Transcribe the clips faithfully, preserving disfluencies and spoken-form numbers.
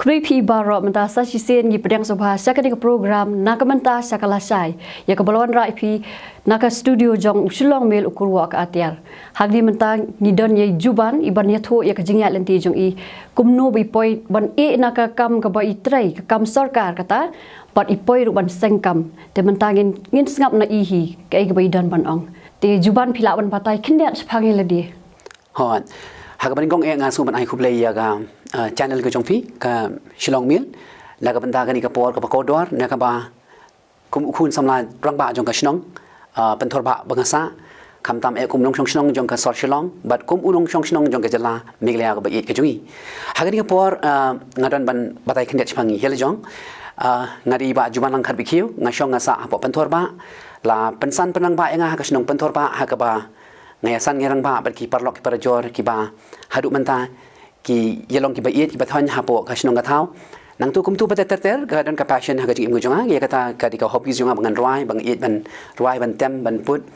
Khublei phi baroh, mynta sa shisien ngi pdiang sngewbha sha kane ka program Na Ka Bynta Sha Ka Lashai, ïa kaba la wanrah ïa phi na ka studio jong u Shillong Mail u Kyrwoh Ka Atiar. Hangne mynta ngi don ïa i Juban, i ban ïathuh ïa ka jingïaid lynti jong i, kumno ba i poi ban ïeh na ka kam kaba i trei, ka kam sorkar kata, bad i poi ruh ban seng kam. Te mynta ngin, ngin sngap na i hi kaei kaba i don ban ong. Te Juban, phi lah ban batai khyndiat shaphang ïa lade? Hooid. Ha kaba nyngkong eh nga sngewbha ban ai khublei ïa ka, uh, channel ka jong phi, ka Shillong Mail, na ka bynta kane ka por kaba kordor, na kaba kum u khun samla rangbah jong ka shnong, uh, Pynthorbah Bangasah, khamtam eh kum u nongshong shnong jong ka sor Shillong, bad kum u nongshong shnong jong ka jylla Meghalaya kaba ïeit ka jong i. Ha kane ka por, uh, nga don ban batai khyndiat shaphang i. Ïa la jong, uh, nga dei i Bah Juban Langkhat Bikhiew, nga shong nga sah hapoh Pynthorbah, la pynsan pynrangbah ïa nga ha ka shnong Pynthorbah, ha kaba nga ïasan nga ïarangbah bad ki paralok ki parajor kiba haduh mynta ki ïalong kiba ïeit kiba thoiñ hapoh ka shnong ka thaw. Nangtu kumtu pat ter ter ka don ka passion ha ka jingim ka jong nga, ïa kata ka dei ka hobby jong nga ba ngan rwai, ba nga ïeit ban rwai, ban tem, ban put.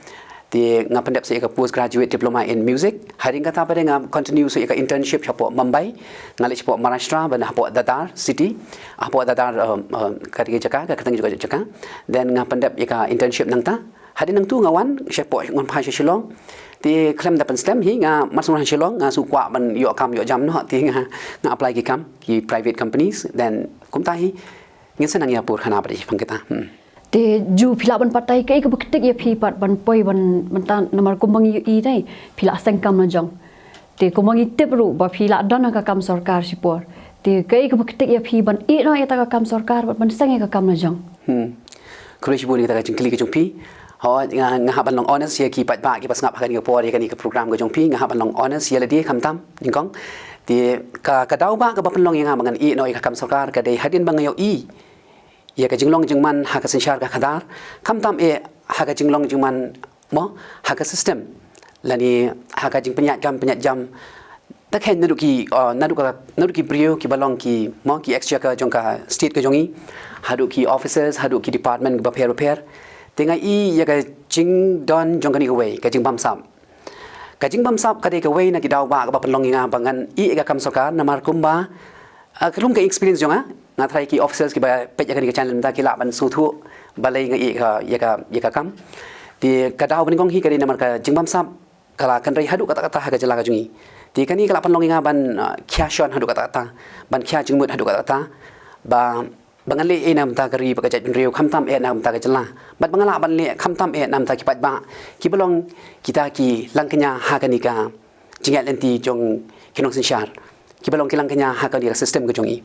Te nga pyndep sa ïa ka postgraduate diploma in music. Hadien kata pat nga continue sa ïa ka internship hapoh Mumbai. Nga leit hapoh Maharashtra, ban hapoh Dadar city, hapoh Dadar, um, um, ka dei ka jaka, ka kyrteng jong ka jaka. Then nga pyndep ïa ka internship nangta. Hadien nangtu nga wan shapoh, ngan phai sha Shillong. Te khlem da pynslem hi, nga mar shu wan ha Shillong nga shu kwah ban ïoh kam ïoh jam noh, te nga, nga apply ki kam ki private companies, then kumta hi ngin sa nang ïa pur khana bad i pang kita. Hmm. Te Ju, phi lah ban batai kaei kaba ktik ïa phi pat ban poi ban, ban tan, namar kumba ngi ïohi dei phi lah seng kam la jong. Te kumba ngi tip ruh ba phi lah don ha ka kam sorkar shipor. Te kaei kaba ktik ïa phi ban ïeh noh ïa kata ka kam sorkar bad ban seng ïa ka kam la jong? Hmm. Khublei shibun ïa kata ka jingkylli ka jong phi. Hooid, nga, nga hap ban long honest ïa ki paidbah kiba sngap ha kane ka por ïa kane ka program ka jong phi, nga hap ban long honest ïa lade khamtam, nyngkong. Te ka, ka daw ba kaba pynlong ïa nga ba ngan ïeh noh ïa ka kam sorkar ka dei hadien ba nga ïohi ïa ka jinglong jingman ha ka synshar ka khadar, khamtam eh ha ka jinglong jingman mo, ha ka system, lane ha ka jingpynïaid kam pynïaid jam. Ta khein naduh ki, uh, naduh ka, naduh ki briew kiba long ki mo, ki exchequer jong ka state ka jong i, haduh ki officers, haduh ki department bapher bapher. Te nga i ïa ka jingdon jong kane kawei ka jingbamsap. Ka jingbamsap ka dei kawei na ki daw ba kaba pynlong ïa nga ba ngan ïeh ïa ka kam sorkar, namar kumba, ah, ka long ka experience jong nga, nga tharai ki officers kiba peit ïa kane ka channel mynta ki lah ban sngewthuh balei nga ïeh ïa ka, ïa ka, ïa ka kam. Te ka daw ba nyngkong hi ka dei namar ka jingbamsap ka la kynrei haduh katta katta ha ka jylla ka jong i. Te kane ka la pynlong ïa nga ban, ah, khia shon haduh katta katta, ban khia jingmut haduh katta katta, ba ba ngan leh ei na ka bynta ka ri bad ka jaitbynriew, khamtam eh na ka bynta ka jylla. Bad ba ngan lah ban leh khamtam eh na ka bynta ki paidbah kiba long kita ki langkñia ha kane ka jingïaid lynti jong ki nongsynshar, kiba long ki langkñia ha kane ka system ka jong i.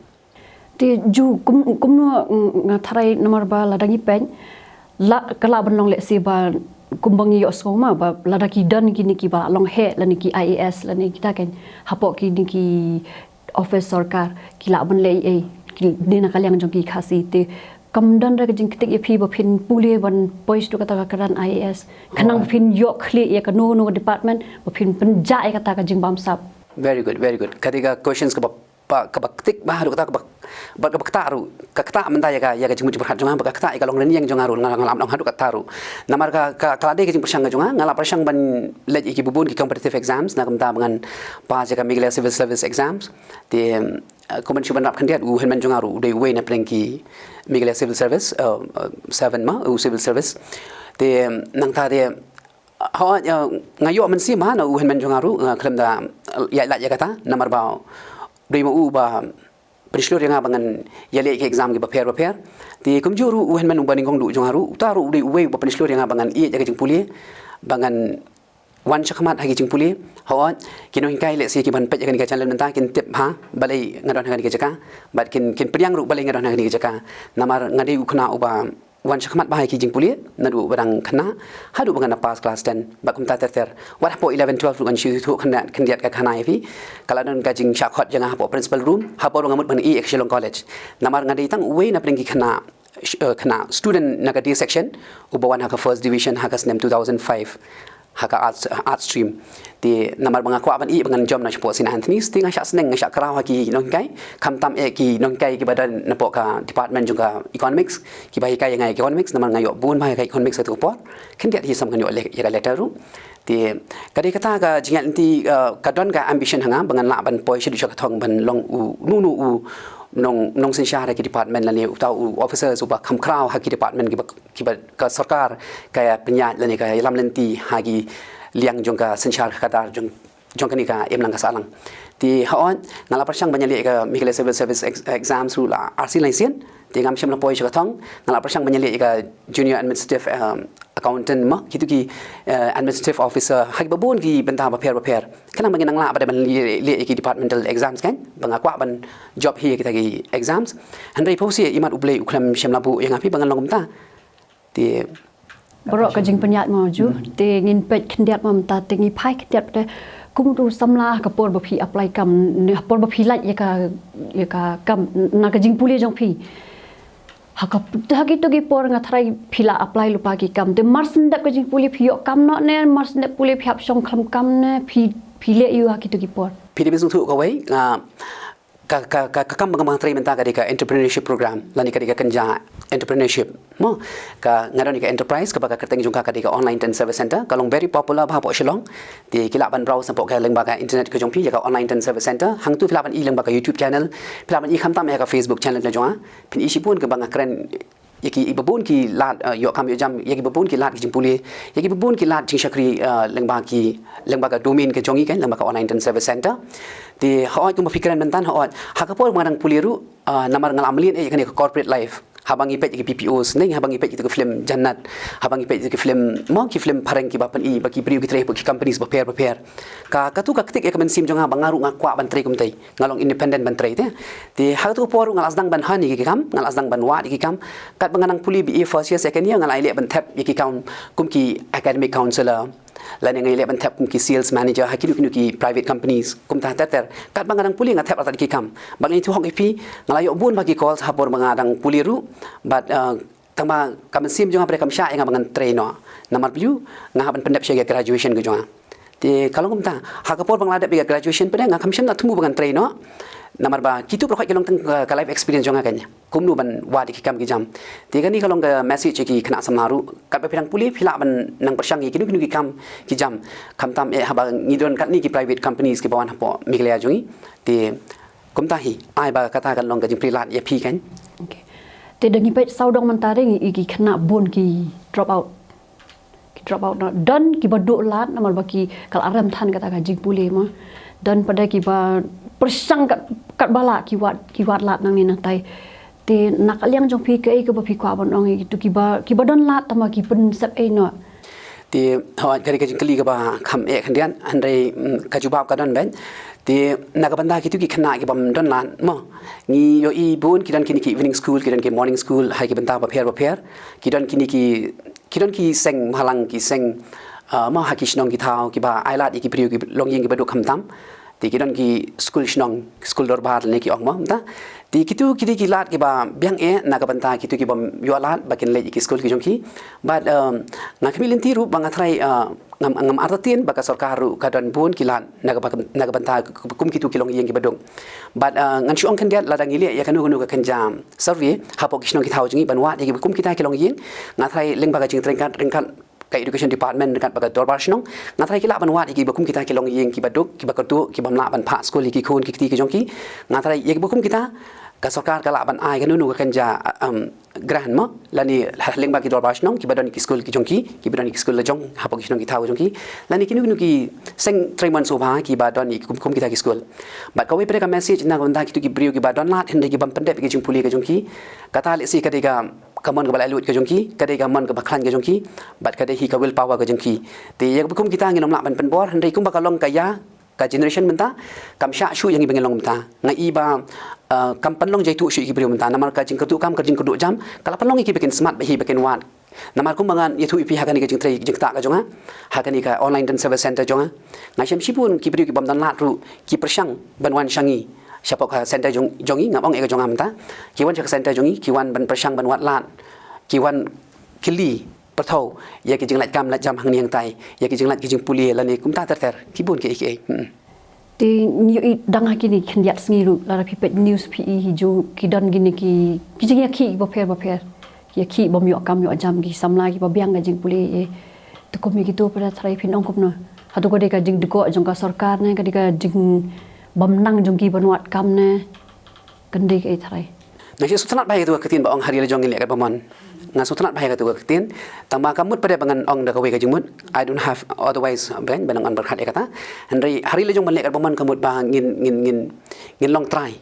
Te Ju, kum, kumno, mm, nga tharai namar ba lada ngi peit, la, ka lah ban long lehse ba kumba ngi ïohsngew ma ba lada ki don kine kiba long heh lane ki I A S lane kita keiñ hapoh kine ki office sorkar, ki lah ban leh ei ei, ki, ne na ka liang jong ki Khasi. Te kam don ruh ka jingktik ïa phi ba phin pule ban poi sha kata ka kyrdan I A S, khnang ba phin ïoh khlieh ïa kano kano ka department ba phin pynjah ïa kata ka jingbamsap? Very good, very good. Ka dei ka questions kaba, ba, kaba ktik bha haduh katta, kaba, ba kaba ktah ruh, ka ktah mynta ïa ka, ïa ka jingmut jingpyrkhat jong nga, ba ka ktah ïa ka longrynïeng jong nga ruh, nga, nga lah ban ong haduh katta ruh. Namar ka, ka, ka la dei ka jingpyrshang ka jong nga, nga la pyrshang ban leit ïa ki bun ki competitive exams na ka bynta ba ngan pass ïa ka Meghalaya Civil Service Exams. Te, eh, kumban shu ban rap khyndiat, u hynmen jong nga ruh u dei uwei na pdeng ki Meghalaya Civil Service, eh, eh, seven ma, u Civil Service. Te nangta te, ho, eh, nga ïoh mynsiem bha na u hynmen jong nga ruh, eh, khlem da, eh, ïaid lait ïa kata, namar ba u dei ma u ba pynshlur ïa nga ba ngan ïaleh ki exam kiba pher bapher. Te kumjuh ruh u hynmen uba nyngkong duh jong nga ruh, uta ruh u dei uwei uba pynshlur ïa nga ba ngan ïeh ïa ka jingpule, ba ngan wan shakhmat ha ki jingpule. Hooid, ki nonghikai lehse kiban peit ïa kane ka channel mynta kin tip bha balei nga don ha kane ka jaka, bad kin, kin pdiang ruh balei nga don ha kane ka jaka. Namar nga dei u khynnah uba wan shakhmat bha ha ki jingpule, naduh ba dang khynnah haduh ba ngan da pass class ten, bad kumta ter ter. Wat hapoh eleven twelve ruh ngan shu ïathuh khyndiat, khyndiat ka khana ïa phi. Ka la don ka jingshah khot jong nga hapoh principal room, hapoh ruh nga mut ban ïeh ïa ka Shillong College. Namar nga dei tang uwei na pdeng ki khynnah, sh-, eh, khynnah student na ka day section uba wan ha ka first division ha ka snem two thousand five ha ka arts, arts stream. Te namar ba nga kwah ban ïeh ba ngan jom na shapoh Saint Anthony's, te nga shah sneng, nga shah kraw ha ki nonghikai, khamtam eh ki nonghikai kiba don napoh ka department jong ka economics, kiba hikai ïa nga ïa ka economics, namar nga ïoh bun bha ïa ka economics ha kato ka por. Khyndiat hi sa ngan ïoh le-, ïa ka letter ruh. Te ka dei kata ka jingïaid lynti, eh, ka don ka ambition ha nga ba ngan lah ban poi shaduh sha ka thong ban long u, uno uno u, nong, nongsynshar ha ki department lane uta u officer uba kham khraw ha ki department kiba, kiba ka sorkar ka ïa pynïaid lane ka ïalam lynti ha ki liang jong ka synshar khadar jong, jong kane ka imlang ka sahlang. Te hooid nga la pyrshang ban ïaleh ïa ka Meghalaya Civil Service ex-, Exams ruh la ar sien lai sien. Te ngam shym la poi sha ka thong, nga la pyrshang ban ïaleh ïa ka Junior Administrative, um, Accountant mo, kitu ki, uh, Administrative Officer ha kiba bun ki bynta bapher bapher. Khnang ba ngin nang lah pat ban leh, leh ïa ki departmental exams kan, ba nga kwah ban job hi ïa kita ki exams. Hynrei phewse imat U Blei u khlem shym la buh ïa nga phi ba ngan long kumta. Te baroh ka jingpynïaid mo Ju, te ngin peit khyndiat mo mynta, te ngi phai khyndiat te kum u samla ha ka por ba phi apply kam, ne ha por ba phi lait ïa ka, ïa ka kam, na ka jingpule jong phi. Ha ka, ha kitu ki por nga tharai phi la apply lypa ki kam. Te mar syn dep ka jingpule phi ïoh kam noh ne, mar syn dep pule phi hap shong khlem kam ne, phi, phi leh aiu ha kitu ki por? Phi dei ban sngewthuh kawei, ah, ka, ka, ka, ka kam ba nga trei mynta ka dei ka entrepreneurship program, lane ka dei ka kynja entrepreneurship. Mo, ka nga don ïa ka enterprise kaba ka kyrteng jong ka ka dei ka Online Intern Service Center, ka long very popular bha hapoh Shillong. Te ki lah ban browse hapoh ka lyngba ka internet ka jong phi ïa ka Online Intern Service Center. Hangtu phi lah ban i lyngba ka YouTube channel, phi lah ban i khamtam ïa ka Facebook channel ka jong nga. Phin i shibun kaba nga kren ïa ki, ïa kiba bun ki lad, eh, ïoh kam ïoh jam, ïa kiba bun ki lad ki jingpule, ïa kiba bun ki lad jingshakri, eh, lyngba ki, lyngba ka domain ka jong ngi kan, lyngba ka Online Intern Service Center. Te hooid kumba phi kren mynta hooid, ha ka por ba nga dang pule ruh, eh, namar nga la mlien eh ïa kane ka corporate life. Haba ngi peit ïa ki P P Os ne, haba ngi peit ïa ki film jannat, haba ngi peit ïa ki film, mo, ki film phareng kiba pyni ba ki briew ki trei hapoh ki companies bapher bapher. Ka, katu ka ktik ïa ka mynsiem jong nga ba nga ruh nga kwah ban trei kumta. Nga long independent ban trei te. Te ha katu ka por ruh nga la sdang ban hon ïa ki kam, nga la sdang ban wad ïa ki kam. Katba nga nang pule B A first year, second year, nga la ïaleh ban thep ïa ki kam kum ki academic counselor, lane nga ïaleh ban thep kum ki sales manager ha kino kino ki private companies, kumta ter ter. Katba nga nang pule nga thep artat ïa ki kam. Bad nga ïathuh hok ïa phi, nga la ïoh bun bha ki calls ha por ba nga dang pule ruh. Bad, eh, tangba ka mynsiem jong nga pat kam shah ïa nga ba ngan trei noh. Namar balei? Nga hap ban pyndep sha ka graduation ka jong nga. Te ka long kumta, ha ka por ba nga la dep ïa ka graduation pat nga kam shym la thmu ba ngan trei noh. Namar ba kitu baroh ki long tang ka, ka life experience jong nga kan. Kumno ban wad ïa ki kam ki jam. Te kane ka long ka message ïa ki khynnah samla ruh. Katba phi dang pule phi lah ban nang pyrshang ïa kino kino ki kam ki jam. Khamtam eh haba ngi don katne ki private companies kiba wan hapoh Meghalaya jong ngi. Te kumta hi, ai ba kata kan long ka jingpyllait ïa phi kan. Okay. Te da ngi peit sawdong mynta de ngi i ki khynnah bun ki drop out. Ki drop out noh. Don kiba duh lad namar ba ki ka la rem than kata ka jingpule mo. Don pat de kiba pyrshang kat, katba lah ki wad, ki wad lad nangne nangtai. Te na ka liang jong phi kaei kaba phi kwah ban ong ïa kitu kiba, kiba don lad tangba ki pynsep ei noh. Te hooid ka dei ka jingkylli kaba kham eh khyndiat, hynrei, mm, ka jubab ka don beit. Te na ka bynta kitu ki khynnah ki bym don lad mo, ngi ïohi bun ki don kine ki evening school, ki don ki morning school ha ki bynta bapher bapher. Ki don kine ki, ki don ki seng bhalang, ki seng, ah, mo, ha ki shnong ki thaw kiba ai lad ïa ki briew ki longïing kiba duk khamtam. Te ki don ki skul shnong, skul dorbar ne ki ong mo mynta. Te kitu ki dei ki lad kiba biang eh na ka bynta kitu ki bym ïoh lad ba kin leit ïa ki skul ki jong ki. Bad, um, nga khmih lynti ruh ba nga tharai, uh, ngam, ngam artatien ba ka sorkar ruh ka don bun ki lad na ka, na ka bynta kum kitu ki longïing kiba duk. Bad, uh, ngan shu ong khyndiat lada ngi leh ïa kano kano ka kynja survey hapoh ki shnong ki thaw jong ngi ban wad ïa kiba kum kita ki longïing, nga tharai lyngba ka jingtrei ryngkat, ryngkat ka education department ryngkat bad ka dorbar shnong, nga tharai ki lah ban wad ïa kiba kum kita ki longïing kiba duk, kiba kyrduh, ki bym lah ban phah skul ïa ki khun ki kti ki jong ki. Nga tharai ïa kiba kum kita ka sorkar ka lah ban ai kano kano ka kynja, um, grant mo, lane lyngba ki dorbar shnong kiba don ki skul ki jong ki, kiba don ki skul la jong hapoh ki shnong ki thaw jong ki, lane kino kino ki seng trei mon sngewbha kiba don ïa ki kum, kum kita ki skul. Bad kawei pat ka message na ka bynta kitu ki briew kiba don lad hynrei ki bym pyndep ïa ka jingpule ka jong ki. Kata lehse ka dei ka ka mon kaba laitluid ka jong ki, ka dei ka mon kaba khlaiñ ka jong ki, bad ka dei hi ka will power ka jong ki. Te ïa kiba kum kita ngin ym lah ban pynbor, hynrei kumba ka long ka ïa ka generation mynta, kam shah shuh ïa ngi ba ngin long mynta. Nga i ba, uh, kam pynlong jaituh shuh ïa ki briew mynta, namar ka jingkyrduh kam, ka jingkyrduh jam ka la pynlong ïa ki ba kin smat bha hi ba kin wad. Namar kumba ngan ïathuh ïa phi ha kane ka jingtrei jingktah ka jong nga, ha kane ka Online Intern Service Center jong nga, nga shem shibun ki briew ki bym don lad ruh ki pyrshang ban wan sha ngi. Shapoh ka center jong, jong ngi, ngam ong ïa ka jong nga mynta. Ki wan sha ka center jong ngi, ki wan ban pyrshang ban wad lad. Ki wan kylli pyrthaw ïa ki jinglait kam lait jam hangne hangtai, ïa ki jinglait ki jingpule lane kumta ter ter, ki bun kiei kiei. Hmm. Te ngi ïohi dang ha kine khyndiat sngi ruh lada phi peit news phi i hi ju ki don kine ki, ki jingïakhih bapher bapher. Ïakhih bym ïoh kam ïoh jam, ki samla kiba biang ka jingpule. Te kum ïa kitu pat tharai phin ong kumno? Hato ka dei ka jingdkoh jong ka sorkar ne ka dei ka jingbymnang jong ki ban wad kam ne? Kyndit kaei trai. Nga sngewtynnat bha ïa katu ka ktien ba ong ha ri la jong ngin leh katba mon. Nga sngewtynnat bha ïa katu ka ktien. Tangba ka mut pat ba ngan ong da kawei ka jingmut, I don't have otherwise ban ban ong pyrkhat ïa kata. Hynrei ha ri la jong ban leh katba mon ka mut ba ngin ngin ngin ngin long trai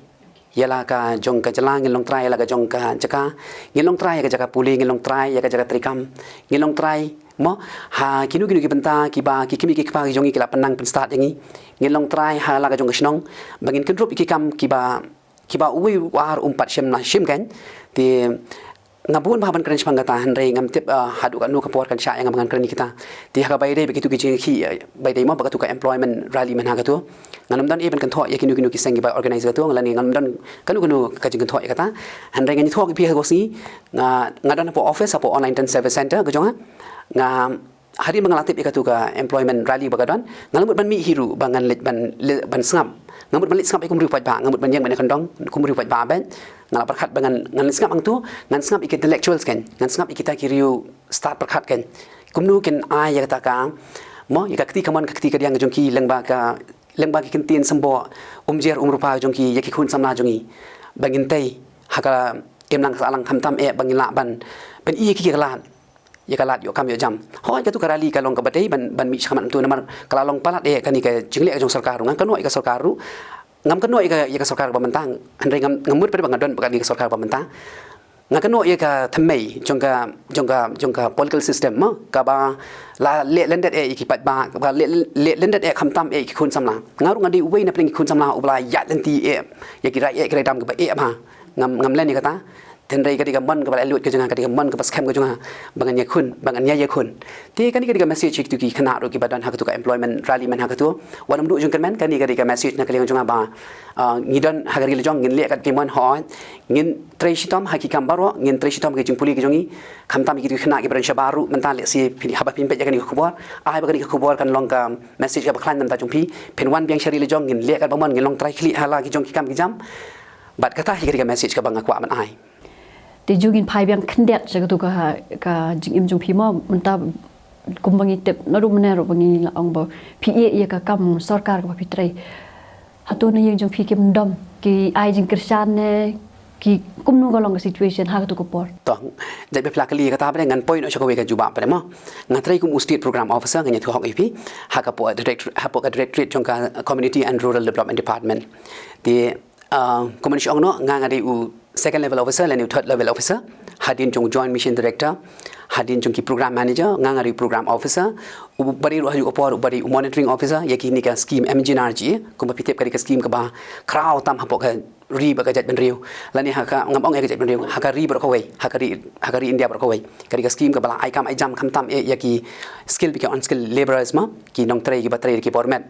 ïa la ka jong ka jylla, ngin long trai ïa la ka jong ka jaka, ngin long trai ïa ka jaka pule, ngin long trai ïa ka jaka treikam, ngin long trai mo ha kino kino ki bynta kiba ki kmie ki kpa ki jong ngi ki la pynnang pynstad ïa ngi. Ngin long trai ha la ka jong ka shnong ba ngin kynrup ïa ki kam kiba kiba uwei u ar um pat shim na shim kan. Te nga bun bha ban kren shaphang kata, hynrei ngam tip, ah, haduh katno ka por kan shah ïa nga ba ngan kren ïa kita. Te ha kaba ïadei bad kitu ki jingkhih, ah, ba ïadei mo bad katu ka employment rally mynha katu, ngan ym don ei ban kynthoh ïa kino kino ki seng kiba organize katu, lane ngan ym don kano kano ka jingkynthoh ïa kata. Hynrei ngan ïathuh ïa phi ha kaba sngi, nga nga don hapoh office, hapoh online intern service center ka jong nga. Nga Hadien ba nga la tip ïa katu ka employment rally ba ka don, nga la mut ban mih hi ruh ba ngan leit ban, leit ban sngap. Nga mut ban leit sngap ïa kum u riewpaidbah, nga mut ban ïeng ban ïakyndong kum u riewpaidbah beit. Nga la pyrkhat ba ngan, ngan sngap hangtu, ngan sngap ïa ki intellectuals kan, ngan sngap ïa kita ki riew stad pyrkhat kan. Kumno kin ai ïa kata ka, mo, ïa ka kti kamon ka kti kadiang jong ki, lyngba ka, lyngba ki ktien symboh, umjer umrupa jong ki ïa ki khun samla jong ngi. Ba ngin tei ha ka imlang ka sahlang, khamtam eh ba ngin lah ban, ban ïa ki ka lad ïa ka lad ïoh kam ïoh jam. Hooid, katu ka rally ka long kaba dei ban, ban mih shakhmat hangtu namar ka la long palat eh kane ka jingleh ka jong sorkar ruh. Ngam kynnoh ïa ka sorkar ruh, ngam kynnoh ïa ka, ïa ka sorkar kaba mynta, hynrei ngam, ngam mut pat ba nga don bad kane ka sorkar ba mynta. Nga kynnoh ïa ka thymmei jong ka, jong ka, jong ka political system mo, kaba la leh lyndet eh ïa ki paidbah, kaba leh, leh lyndet eh khamtam eh ïa ki khun samla. Nga ruh nga dei uwei na pdeng ki khun samla uba la ïaid lynti eh ïa ki rai eh ki rai dam kaba eh bha. Ngam, ngam len ïa kata. Hynrei ka dei ka mon kaba la lut ka jong nga, ka dei ka mon kaba skhem ka jong nga ba ngan ïakhun, ba ngan ïa ïakhun. Te kane ka dei ka message ïa kitu ki khynnah ruh kiba don ha katu ka employment rally mynha katu. Wat nym duh jingkyrmen, kane ka dei ka message na ka liang jong nga ba, ah, ngi don ha ka ri la jong, ngin leh katba mon, hooid. Ngin trei shitom ha ki kam baroh, ngin trei shitom ha ki jingpule ki jong ngi. Khamtam ïa kitu ki khynnah kiba don shabar ruh mynta, lehse phi, haba phin peit ïa kane ka khubor, ai ba kane ka khubor kan long ka message kaba khlaiñ na ka bynta jong phi. Phin wan biang sha ri la jong, ngin leh katba mon, ngin long trai khlieh ha la ki jong ki kam ki jam. Bad kata hi ka dei ka message kaba nga kwah ban ai. Te ju ngin phai biang khyndiat sha katu ka, ka jingim jong phi mo, mynta kumba ngi tip naduh mynne ruh ba ngi la ong ba phi ïeh ïa ka kam sorkar kaba phi trei. Hato na ïing jong phi kim dom, ki ai jingkyrshan ne, ki kumno ka long ka situation ha katu ka por? To, jait ba phi la kylli ïa kata pat, ngan poi noh sha kawei ka jubab pat mo. Nga trei kum u state program officer, ngan ïathuh hok ïa phi, ha ka, hapoh ka direct, hapoh ka directorate jong ka Community and Rural Development Department. Te Ah, kumba ngi ong noh, nga nga dei u second level officer lane u third level officer. Hadien jong u Joint Mission Director, hadien jong ki program manager, nga nga dei u program officer. Uba dei ruh ha kajuh ka por, uba dei u monitoring officer ïa kine ka scheme M G N R G A, kumba phi tip ka dei ka scheme kaba khraw tam hapoh ka ri bad ka jaitbynriew. Lane ha ka, ngam ong ïa ka jaitbynriew, ha ka ri baroh kawei, ha ka ri, ha ka ri India baroh kawei. Ka dei ka scheme kaba la ai kam ai jam khamtam eh ïa ki skilled bad ki unskilled labourers mo, ki nongtrei kiba trei da ki por met.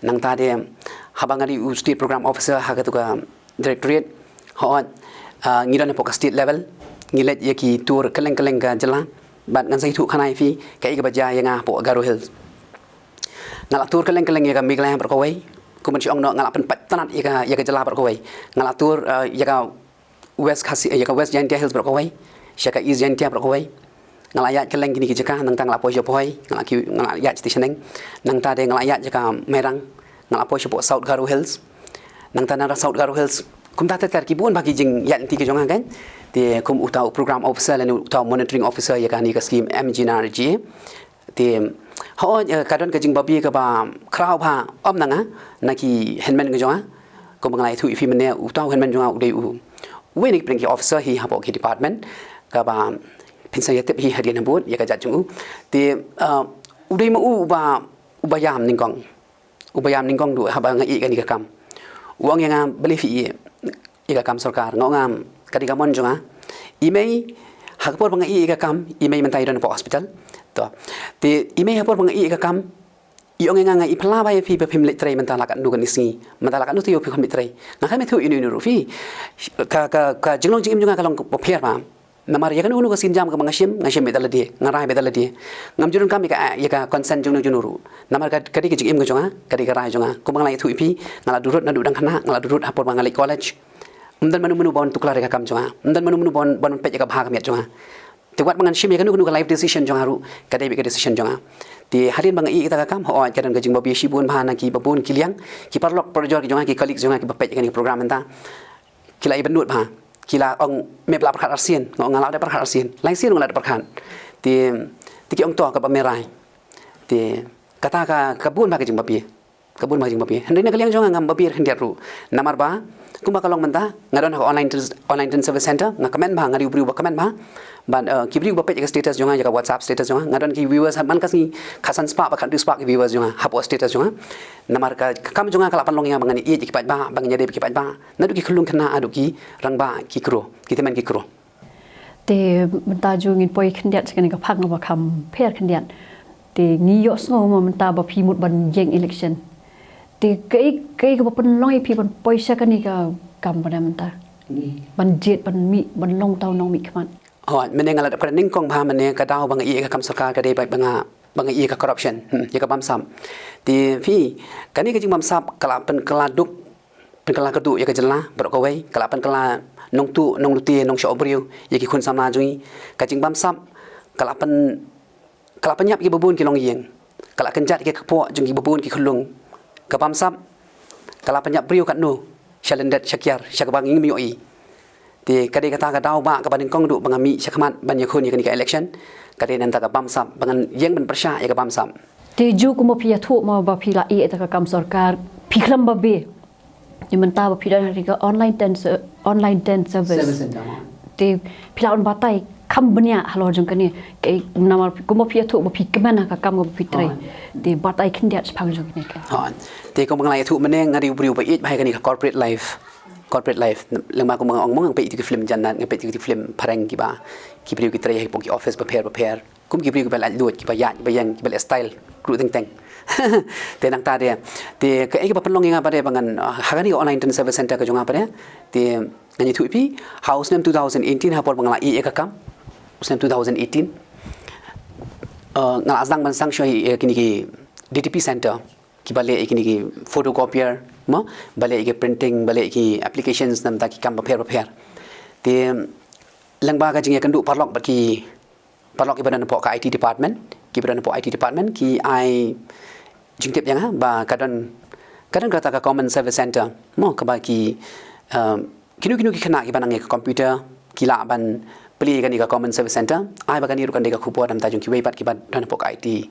Nangta de haba nga dei u state program officer ha katu ka directorate, hooid, ah, ngi don hapoh ka state level, ngi leit ïa ki tour kylleng kylleng ka jylla. Bad ngan sa ïathuh khana ïa phi kaei kaba jia ïa nga hapoh Garo Hills. Nga la tour kylleng kylleng ïa ka Meghalaya baroh kawei. Kumba ngi ong noh, nga la pynpait tnat ïa ka, ïa ka jylla baroh kawei. Nga la tour, ah, ïa ka West Khasi, ïa ka West Jaintia Hills baroh kawei, sha ka East Jaintia baroh kawei. Nga la ïaid kylleng kine ki jaka, nangta nga la poi sha Bhoi, nga la ki, nga la ïaid sha Shaneng. Nangta de nga la ïaid sha ka Mairang, nga la poi sha South Garo Hills. Nangta na South Garo Hills, kumta ter ter, ki bun bha ki jingïaid lynti ki jong nga kan. Te kum uta u program officer lane uta u monitoring officer ïa kane ka scheme M G N R G A. Te, hooid, eh, ka don ka jingbabe kaba khraw bha, ym na nga, na ki hynmen ki jong nga. Kumba nga la ïathuh ïa phi mynne, uta u hynmen jong nga u dei u, uwei na ki pdeng ki officer hi hapoh ki department, kaba phin sa ïatip hi hadien habud ïa ka jait jong u. Te, eh, u dei ma u uba, uba ïam nyngkong. Uba ïam nyngkong ruh haba nga ïeh ïa kane ka kam. U ong ïa nga, balei phi ïeh ïa ka kam sorkar? Nga ong, ka dei ka mon jong nga. I mei, ha ka por ba nga ïeh ïa ka kam, i mei mynta i don hapoh hospital. To. Te i mei ha ka por ba nga ïeh ïa ka kam, i ong ïa nga, nga ïaphylla bha ïa phi ba phim leit trei mynta la katno katne sngi. Mynta la katno taïew phi khlem leit trei. Nga khlem ïathuh ïano ïano ruh phi. Ka, ka, ka jinglong jingim jong nga ka long kaba pher bha. Namar ïa kano kano ka sien jam kaba nga shim, nga shim beit da lade, nga rai beit da lade. Ngam ju donkam ïa ka, ïa ka consent jong uno jong uno ruh. Namar ka, ka dei ka jingim ka jong nga, ka dei ka rai jong nga. Kumba nga la ïathuh ïa phi, nga la durut naduh dang khynnah, nga la durut ha por ba nga leit college. Ym don mano mano ba un tuklar ïa ka kam jong nga. Ym don mano mano ba un, ba un peit ïa ka bha ka miat jong nga. Te wat ba ngan shim ïa kano kano ka life decision jong nga ruh, ka dei beit ka decision jong nga. Te hadien ba nga ïeh ïa kata ka kam, hooid, ka don ka jingbabe shibun bha na kiba bun ki liang, ki paralok parajor ki jong nga, ki colleagues jong nga kiba peit ïa kane ka program mynta. ki la ïa bynnud bha. Ki la ong me ba la pyrkhat arsien, nga ong nga la dep pyrkhat arsien. Lai sien nga la dep pyrkhat. Te, te ki ong to kaba me rai. Te kata ka, ka bun bha ka jingbabe. Ka bun bha ka jingbabe. Hynrei na ka liang jong nga ngam babe khyndiat ruh. Namar ba kumba ka long mynta, nga don ha ka online tran-, online tran service center, nga kmen bha, nga dei u briew ba kmen bha. Bad, eh, ki briew ba peit ïa ka status jong nga, ïa ka WhatsApp status jong nga, nga don ki viewers man ka sngi khatsan spah bad khathynriew spah ki viewers jong nga hapoh status jong nga. Namar ka, ka kam jong nga ka la pynlong ïa nga ba ngan ïeit ïa ki paidbah, ba ngan ïadei bad ki paidbah. Naduh ki khyllung khynnah haduh ki rangbah ki kro, ki tymmen ki kro. Te mynta ju ngin poi khyndiat sha kane ka phang ba kham pher khyndiat. Te ngi ïohsngew ma mynta ba phi mut ban ïeng election. Te kaei, kaei kaba pynlong ïa phi ban poi sha kane ka kam ba dang mynta? Ban jied, ban mih, ban long uta u nongmihkhmat. Hooid, mynne nga la dep kren nyngkong bha mynne ka daw ba nga ïeh ïa ka kam sorkar ka dei ba nga, ba nga ïeh ïa ka corruption, hmm, ïa ka bamsap. Te phi, kane ka jingbamsap ka la pynkylla duk, pynkylla kyrduh ïa ka jylla baroh kawei, ka la pynkylla nongtuh, nonglute, nongshah briew ïa ki khun samla jong ngi. Ka jingbamsap ka la pyn, ka la pynïap ïa kiba bun ki longïing, ka la kynjat ïa ka kpoh jong kiba bun ki khyllung. Ka bamsap ka la pynïap briew katno, sha lyndet, sha kiar, sha kaba ngim ïohi. Te ka dei kata ka daw ba kaba nyngkong duh ba nga mih shakhmat ban ïakhun ïa kane ka election, ka dei na ka bynta ka bamsap, ba ngan ïeng ban pyrshah ïa ka bamsap. Te ju kumba phi ïathuh ma ba phi la ïeh ïa ka kam sorkar, phi khlem babe. Te mynta ba phi don ha ka online tran ser-, online tran service. Service center, ma. Te phi lah ban batai kham bniah halor jong kane, kaei namar kumba phi ïathuh ba phi kmen ha ka kam kaba phi trei. Oh. Te batai khyndiat shaphang jong kane ka. Oh. Te kumba nga la ïathuh mynne, nga dei u briew ba ïeit bha ïa kane ka corporate life. Corporate life. Lyngba kumba nga ong mo, nga peit ïa ki film jannat, nga peit ïa ki film phareng kiba, ki briew ki trei hapoh ki office bapher bapher. Kum ki briew kiba lait luid, kiba ïaid, kiba ïeng, kiba leh style, kruh teng teng. Te nangta de, te kaei kaba pynlong ïa nga pat de ba ngan, ah, ha kane ka online tran service center ka jong nga pat de, te ngan ïathuh ïa phi, ha u snem two thousand eighteen, ha por ba nga la ïeh ïa ka kam, u snem two thousand eighteen, ah, nga la sdang ban sdang shuwa ïa kine ki D T P center, kiba leh ïa kine ki photocopier, mo, ba leh ïa ki printing, ba leh ïa ki applications, namar ki kam bapher bapher. Te lyngba ka jingïakynduh paralok bad ki, paralok kiba don hapoh ka I T department, kiba don hapoh I T department ki ai jingtip ïa nga ba ka don, ka don kata ka common service center, mo, kaba ki, um, kino kino ki khynnah kiba nang ïa ka computer ki lah ban plie ïa kane ka common service center. Ai ba kane ruh kan dei ka khubor na ka bynta jong kiwei pat kiba don hapoh ka I T,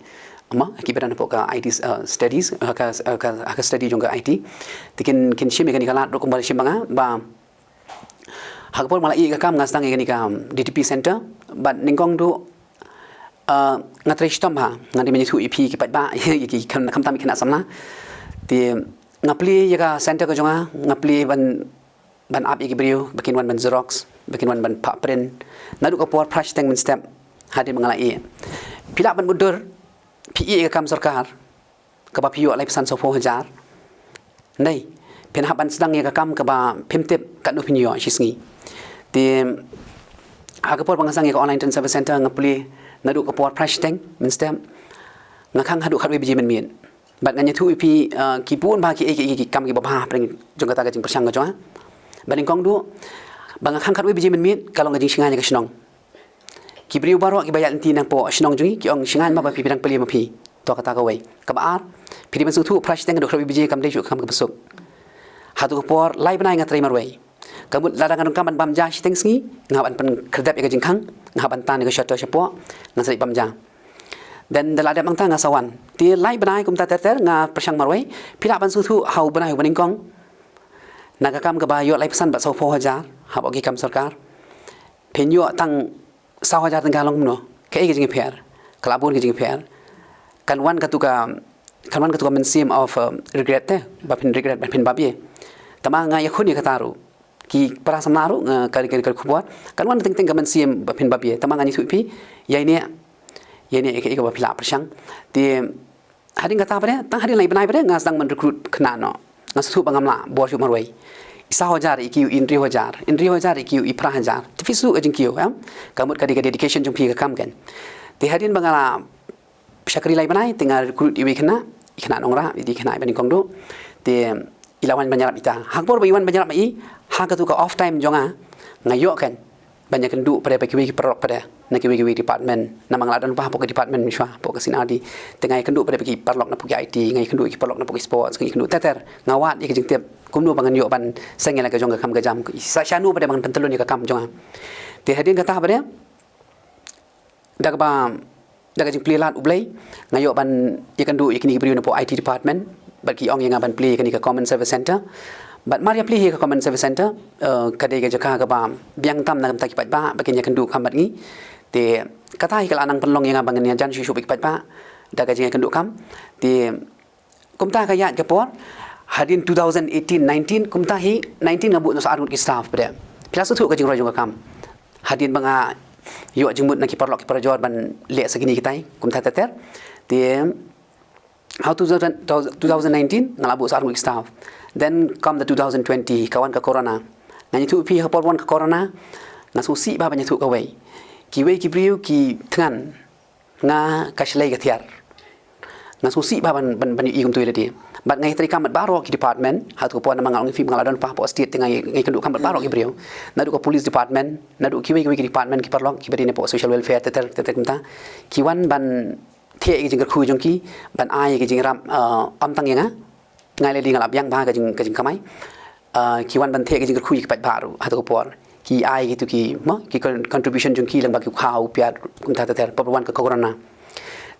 mo, kiba don hapoh ka I T, uh, studies, uh, ka, uh, ka, ka study jong ka I T. Te kin, kin shim ïa kane ka lad ruh kumba shim ba nga ba ha ka por ba nga la ïeh ïa ka kam nga sdang ïa kane ka, um, D T P center, bad nyngkong duh, uh, nga trei shitom bha, ngan ïathuh ïa phi ki paidbah, ïa ki kham, khamtam ïa ki khynnah samla. Te nga plie ïa ka center ka jong nga, nga plie ban, ban ap ïa ki briew ba kin wan ban xerox, ba kin wan ban phah print. Naduh ka por phra shiteng mynstep hadien ba nga la ïeh. Phi lah ban mutdur, phi ïeh ïa ka kam sorkar, kaba phi ïoh laiphew san sawphew hajar. Hynrei phin hap ban sdang ïa ka kam kaba phim tip katno phin ïoh shi sngi. Te ha ka por ba nga sdang ïa ka online tran service center nga plie naduh ka por phra shiteng mynstep, nga khang haduh khatwei baje mynmiet. Bad ngan ïathuh ïa phi, uh, ki bun bha kiei kiei ki kam kiba bha hapdeng jong kata ka jingpyrshang ka jong nga. Bad nyngkong duh ba nga khang khatwei baje mynmiet ka long ka jingshngaiñ ïa ka shnong. Ki briew baroh kiba ïaid lynti napoh shnong jong ngi ki ong, shngaiñ ma ba phi, phi dang plie ma phi. To kata kawei. Kaba ar, phi dei ban sngewthuh, phra shiteng haduh khatwei baje kam dei shuh ka kam kaba suk. Hato ka por lai bnai nga trei marwei. Ka mut lada nga donkam ban bam ja shiteng sngi, nga hap ban pynkhyrdep ïa ka jingkhang, nga hap ban tan ïa ka shutter shapoh, nga sa leit bam ja. Then da la dep nangta nga sa wan. Te lai bnai kumta ter ter nga pyrshang marwei. Phi lah ban sngewthuh ha u bnai uba nyngkong, na ka kam kaba ïoh laiphew san bad sawphew hajar hapoh ki kam sorkar, phin ïoh tang saw hajar tyngka long kumno? Kaei ka jingïapher? Ka la bun ka jingïapher. Kan wan katu ka, kan wan katu ka mynsiem of, uh, regret te, ba phin regret, ba phin babe. Tangba nga ïakhun ïa kata ruh. Ki para samla ruh, uh, ka, ka, ka khubor. Kan wan teng teng ka mynsiem ba phin babe. Tangba ngan ïathuh ïa phi, ïa ine, ïa ine ïa kaei kaba phi lah pyrshang. Te hadien kata pat de, tang hadien lai bnai pat de nga sdang ban recruit khynnah noh. Nga sngewthuh ba ngam lah bor shuh marwei. I saw hajar i kiew, i hynriew hajar, i hynriew hajar i kiew, i phra hajar. Te phi sngewthuh ka jingkiew, em? Ka mut ka dei ka dedication jong phi ïa ka kam, kan. Te hadien ba nga la shakri lai bnai, te nga recruit iwei i khynnah, i khynnah nongrah, i khynnah iba nyngkong duh. Te i la wan ban ïarap ïa ita. Ha ka por ba i wan ban ïarap ma i, ha katu ka off time jong nga, nga ïoh, kan, ban ïakynduh pat bad kiwei ki paralok pat na kiwei kiwei department. Namar nga la don pat hapoh ka department mynshuwa, hapoh ka C and R D. Te nga ïakynduh pat bad ki paralok na pdeng ki I T, nga ïakynduh ki paralok na pdeng ki sports, nga ïakynduh ter ter. Nga wad ïa ka jingtip kumno ba ngan ïoh ban seng ïa la ka jong ka kam ka jam, sa shano pat ba ngan pyntyllun ïa ka kam jong nga. Te hadien kata pat, da kaba, da ka jingplie lad U Blei, nga ïoh ban ïakynduh ïa kine ki briew na pdeng I T department, bad ki ong ïa nga ban plie ïa kane ka Common Service Center. Bad mar ïa plie ïa ka Common Service Center, eh, ka dei ka jaka kaba biang tam na ka bynta ki paidbah ba kin ïakynduh kam bad ngi. Te kata hi ka la nang pynlong ïa nga ba ngan ïajan shuh shuh bad ki paidbah da ka jingïakynduh kam. Te kumta ka ïaid ka por, hadien two thousand eighteen nineteen, kumta hi nineteen nga buh noh sa ar ngut ki staff pat. Phi la sngewthuh ka jingroi jong ka kam. Hadien ba nga ïoh jingmut na ki paralok ki parajor ban leh sa kine kitai, kumta ter ter. Te ha two thousand, two thousand nineteen nga la buh sa ar ngut ki staff. Then come the two thousand twenty, ka wan ka corona. Ngan ïathuh ïa phi, ha por wan ka corona, nga sngewsih bha ban ïathuh kawei. Kiwei ki briew ki thngan nga ka shlei ka thiar. Nga sngewsih bha ban, ban, ban ïohi kumto ïa lade. Bad nga ïatreilang bad baroh ki department, hato ka por namar nga ong ïa phi ba nga la don pat hapoh state, te nga ïa, nga ïakynduh kam bad baroh ki briew. Naduh ka police department, naduh kiwei kiwei ki department, ki paralok kiba dei na pdeng social welfare, ter ter ter ter kumta, ki wan ban thiah ïa ka jingkyrkhu jong ki, ban ai ïa ka jingïarap, eh, ym tang ïa nga. Nga lei lei nga la biang bha ka jing, ka jingkamai. Ah, ki wan ban thiah ïa ka jingkyrkhu ïa ki paidbah ruh hato ka por. Ki ai kito ki, mo, ki con-, contribution jong ki lyngba ki khaw, u piat, kumta ter ter, por ba wan ka corona.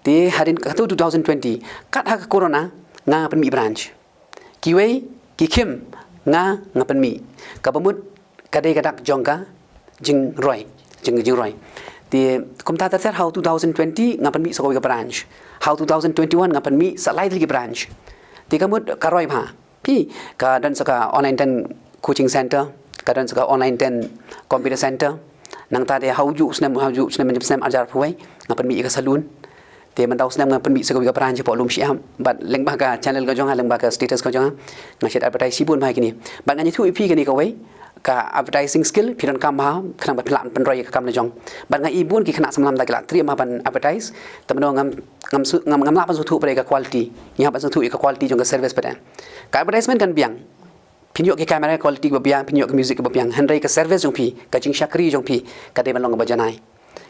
Te hadien katto two thousand twenty, kat ha ka corona, nga pynmih branch. Kiwei ki khim, nga, nga pynmih. Kaba mut ka dei ka dak jong ka jingroi, jing, jingroi. Te kumta ter ter, ha two thousand twenty nga pynmih sa kawei ka branch. Ha two thousand twenty-one nga pynmih sa lai tylli ki branch. Te ka mut ka roi bha. Phi, ka don sa ka online ten coaching center, ka don sa ka online ten computer center. Nangta te ha ujuh u snem, ha ujuh u snem, snem ar hajar arphew wei, nga pynmih ïa ka saloon. Te mynta u snem nga pynmih sa kawei ka branch hapoh Lumshyiap, bad lyngba ka channel ka jong nga, lyngba ka status ka jong nga, nga shet advertise shibun bha ïa kine. Bad ngan ïathuh ïa phi kane kawei ka advertising skill, phi donkam bha, khnang ba phin lah pynroi ïa ka kam la jong. Bad nga i bun ki khynnah samla mynta ki la trei bha ban advertise, te mynno ngam, ngam su-, ngam, ngam lah ban sngewthuh pat ïa ka quality. Ngi hap ban sngewthuh ïa ka quality jong ka service pat. Ka advertisement kan biang. Phin ïoh ki camera quality ba biang, phin ïoh ki music ba biang. Hynrei ka service jong phi, ka jingshakri jong phi, ka dei ban long kaba janai.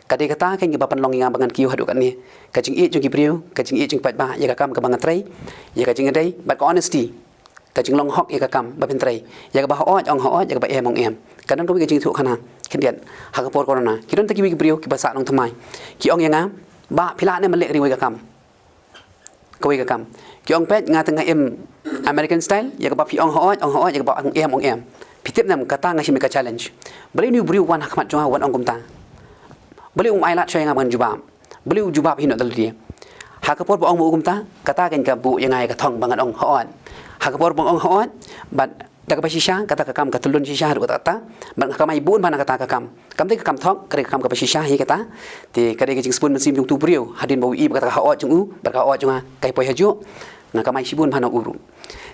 Ka dei kata ka kaba pynlong ïa nga ba ngan kiew haduh katne. Ka jingïeit jong ki briew, ka jingïeit jong ki paidbah ïa ka kam kaba nga trei, ïa ka jingïadei bad ka honesty, ka jinglong hok ïa ka kam ba phin trei. Ïa kaba hooid ong hooid, ïa kaba em ong em. Ka don kawei ka jingïathuhkhana khyndiat ha ka por corona. Ki don tang kiwei ki briew kiba sah nongthymmai, ki ong ïa nga, "Bah, phi lah ne ban leh ring wei ka kam, kawei ka kam?" Ki ong, "Peit, nga te nga im American style, ïa kaba phi ong hooid ong hooid, ïa kaba ong em ong em. Phi tip ne em, kata nga shim ïa ka challenge. Balei une u briew u wan ha khmat jong nga u wan ong kumta? Balei um ailad shuwa ïa nga ban jubab? Balei u jubab hi noh da lade?" Ha ka por ba ong ma u kumta, kata kein ka buh ïa nga ïa ka thong ba ngan ong hooid. Ha ka por ba ong hooid, bad da kaba shisha, kata ka kam ka tyllun shisha haduh katta katta. Bad nga kamai bun bha na kata ka kam. Kam dei ka kam thok, ka dei ka kam kaba shisha hi kata. Te ka dei ka jingsbun mynsiem jong utu u briew, hadien ba u i ba kata ka hooid jong u bad ka hooid jong nga ka poi hajuh, nga kamai shibun bha na u ruh.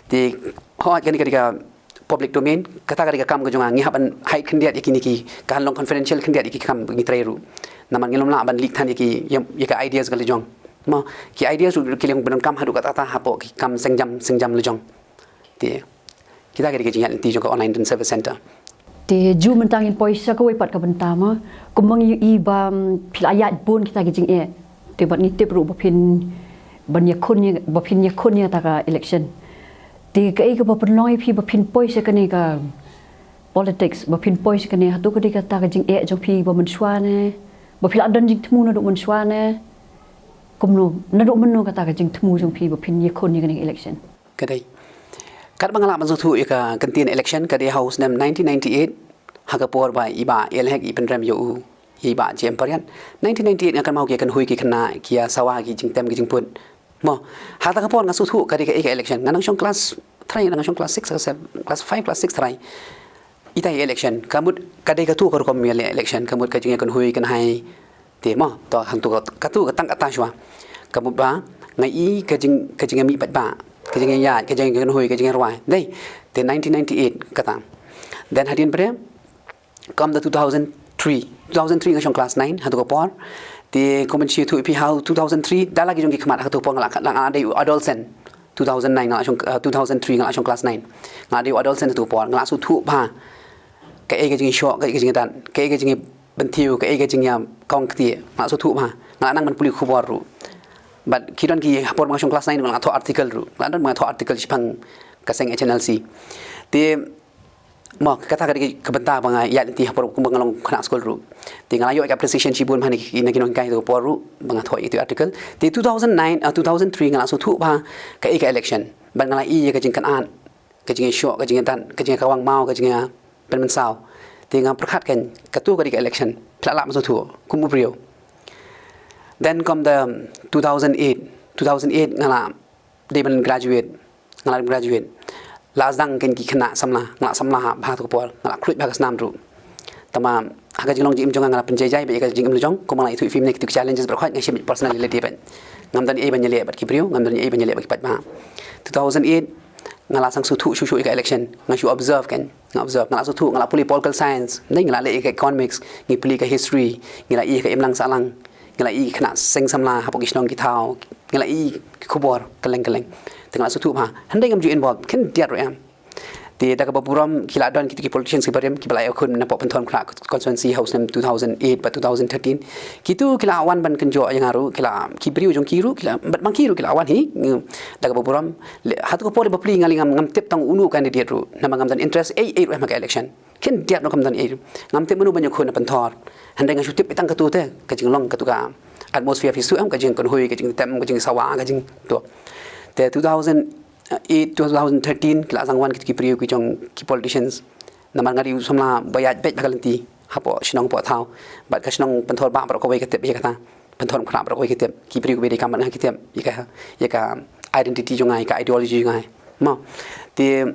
Te hooid, kane ka dei ka public domain, kata ka dei ka kam ka jong nga, ngi hap ban hide khyndiat ïa kine ki, kan long confidential khyndiat ïa ki kam ba ngi trei ruh. Namar ngim lah ban leak than ïa ki, ïa, ïa ka ideas ka la jong. Mo, ki ideas ruh ki la ïeng ba donkam haduh katta katta hapoh ki kam seng jam seng jam la jong. Te kita ki dei ki jingïaid lynti jong ka online ten service center. Te ju mynta ngin poi sa kawei pat ka bynta, mo. Kumba ngi ïohi ba, mm, phi la ïaid bun kita ki jingeh. Te bad ngi tip ruh ba phin, ban ïakhun ïa, ba phin ïakhun ïa kata ka election. Te kaei kaba pynlong ïa phi ba phin poi sha kane ka politics, ba phin poi sha kane, hato ka dei kata ka jingeh jong phi ba mynshuwa ne, ba phi la don jingthmu naduh mynshuwa ne? Kumno, naduh mynno kata ka jingthmu jong phi ba phin ïakhun ïa kane ka election? Ka dei, katba nga lah ban sngewthuh ïa ka kyntien election, ka dei ha u snem nineteen ninety-eight, ha ka por ba i Bah L. Hek i pynrem ïa u, i Bah J. M. Pariat. Nineteen ninety-eight nga kynmaw ki ïakynhoi ki khynnah, ki ïasawa ki jingtem ki jingput. Mo, ha kata ka por nga sngewthuh ka dei kaei ka election. Nga nang shong class three, nga nang shong class six, class seven, class five, class six three. Ita i election, ka mut ka dei katu ka rukom ïa leh election, ka mut ka jingïakynhoi kynhai. Te mo, to hangtu ka, katu ka tang kata shuwa. Ka mut ba nga i ka jing, ka jingïamih paidbah, ka jingïaid, ka jingïakynhoi, ka jingïarwai. Dei, te nineteen ninety-eight kata. Then hadien pat, kum da two thousand three. Two thousand three nga shong class nine, hangtu ka por. Te kumba nga shu ïathuh ïa phi, ha two thousand three, da la ki jong ki khmat, hangtu ka por nga la, la, nga la dei u adolescent. Two thousand nine nga la shong, uh, two thousand three nga la shong class nine. Nga la dei u adolescent hangtu ka por, nga la sngewthuh bha kaei ka jingshoh, kaei ka jingïadat, kaei ka jing ban thiew kaei ka jingïakawang kti, nga la sngewthuh bha, nga la nang ban pule khubor ruh. Bad ki don ki ha por ba nga shong class nine nga la thoh article ruh, nga la don ba nga thoh article shaphang ka seng H N L C. Te mo kata ka dei ka bynta ba nga ïaid lynti ha por kumba nga long khynnah skul ruh. Te nga la ïoh ka appreciation shibun bha na ki, na ki nonghikai ha ka por ruh ba nga thoh ïa ki article. Te two thousand nine, ah, two thousand three nga la sngewthuh bha kaei ka election. Bad nga la i ïa ka jingkynad, ka jingïashoh, ka jingïadat, ka jingïakawang maw, ka jingïapynmynsaw. Te nga pyrkhat kan, kato ka dei ka election, phi lah lah ban sngewthuh kum u briew. Then come the two thousand eight, two thousand eight nga la dei ban graduate, nga la graduate. La sdang kan ki khynnah samla, nga la samla bha ha tu ka por, nga la khluit bha ka snam ruh. Tangba ha ka jinglong jingim jong nga, nga la pynjai jai bad ïa ka jingim la jong, kumba nga la ïathuh ïa phi mynne, kitu ki challenges baroh khoit nga shim personally lade bad ngam don ei ban ïaleh bad ki briew, ngam don ei ban ïaleh bad ki paidbah. Two thousand eight nga la sdang sngewthuh shuh shuh ïa ka election, nga shu observe kan, nga observe, nga la sngewthuh, nga la pule political science, ne nga la leh ïa ka economics, ngi pule ka history, ngi la i ïa ka imlang sahlang, ngi la i ïa ki khynnah seng samla hapoh ki shnong ki thaw, ngi la i ïa ki khubor kylleng kylleng. Te nga la sngewthuh bha, hynrei ngam ju involve khyndiat ruh em. Te da kaba burom ki la don kitu ki politicians kiba rim kiba la ïakhun napoh Pynthorumkhrah constituency ha u snem two thousand eight bad two thousand thirteen. Kitu ki la wan ban kynjoh ïa nga ruh, ki la, ki briew jong ki ruh, ki la, bad ma ki ruh ki la wan hi. Ngi, da kaba burom, ha tu ka por bapli nga lei ngam, ngam tip tang uno u candidate ruh, namar ngam don interest ei ei ruh em ha ka election. Khyndiat ruh kam don ei ruh. Ngam tip mano ban ïakhun na Pynthor. Hynrei nga shu tip tang katu te, ka jinglong katu ka atmosphere phi shu em, ka jingkynhoi, ka jingtem, ka jingsawa, ka jingtu. Te two thousand eight, two thousand thirteen ki la sdang wan kitu ki briew ki jong ki politicians. Namar nga dei u samla ba ïaid beit bha ka lynti hapoh shnong hapoh thaw. Bad ka shnong Pynthor bah baroh kawei ka tip ïa kata. Pynthorumkhrah baroh kawei ka tip. Ki briew kiba dei kam bad nga ki tip ïa ka, ïa ka identity jong nga, ïa ka ideology jong nga. Mo. Te,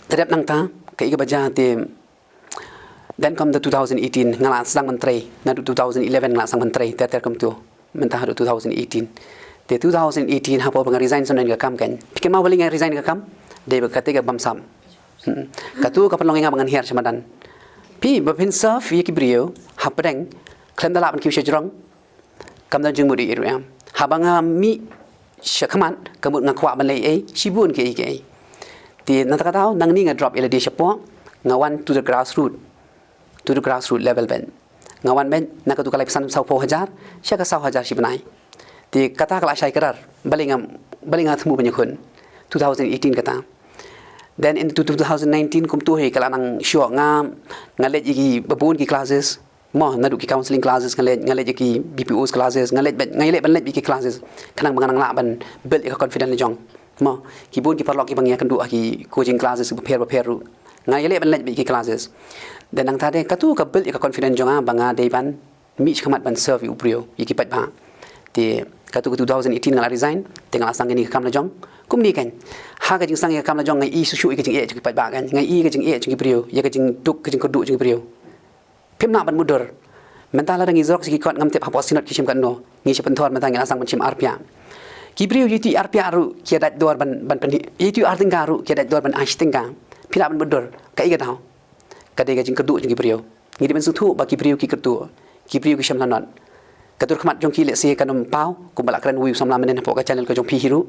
te dep nangta kaei kaba jia te, then come the two thousand eighteen, nga la sdang ban trei, naduh two thousand eleven nga la sdang ban trei ter ter kumtu, mynta haduh two thousand eighteen. Te two thousand eighteen hapoh ba nga resign shuh na ka kam kan, phi kynmaw balei nga resign na ka kam? Dei ba kata ka bamsap. Hmm. Katu ka pynlong ïa nga ba ngan hiar sha madan. Phi ba phin serve ïa ki briew hapdeng, khlem da lah ban kiew sha jrong, kam don jingmut ei ei ruh em. Haba nga mih sha khmat, ka mut nga kwah ban leh ei, shibun kiei kiei. Te na kata ka daw, nangne nga drop ïa lade shapoh, nga wan to the grassroot, to the grassroot level beit. Nga wan beit na katu ka laiphew san, sawphew hajar sha ka saw hajar shi bnai. Te kata ka la shai kdar, balei nga, balei nga thmu ban ïakhun. Two thousand eighteen kata. Then in two thousand nineteen kumtu hi ka la nang shoh, nga, nga leit ïa kiba bun ki classes. Mo, naduh ki counselling classes nga leit, nga leit ïa ki B P Os classes, nga leit, nga leit ban leit ïa ki classes. Khnang ba nga nang lah ban build ïa ka confidence la jong. Mo, ki bun ki paralok kiba ngi ïakynduh ha ki coaching classes bapher bapher ruh, nga ïaleh ban leit ïa ki classes. Te nangta te katu ka build ïa ka confidence jong nga ba nga dei ban mih sha khmat ban serve ïa u briew, ïa ki paidbah. Te katu ka two thousand eighteen nga la resign, te nga la sdang ïa kane ka kam la jong. Kumne kan, ha ka jingsdang ïa ka kam la jong nga i shuh shuh ïa ka jingeh jong ki paidbah kan, nga i ka jingeh jong ki briew, ïa ka jingduk ka jingkyrduh jong ki briew. Phim lah ban mutdur. Mynta lada ngi jrok sha ki kot ngam tip hapoh Synod ki shim katno. Ngi sha Pynthor mynta ngi la sdang ban shim arpia. Ki briew ïa itu arpia ruh ki ïa dait dor ban, ban pynhi, ïa itu ar tyngka ruh ki ïa dait dor ban ai shi tyngka. Phi lah ban mutdur. Kaei ka daw? Ka dei ka jingkyrduh jong ki briew. Ngi dei ban sngewthuh ba ki briew ki kyrduh. Ki briew ki shem lanot. Ka dur khmat jong ki lehse kan ym paw, kumba la kren uwei u samla mynnin hapoh ka channel ka jong phi hi ruh.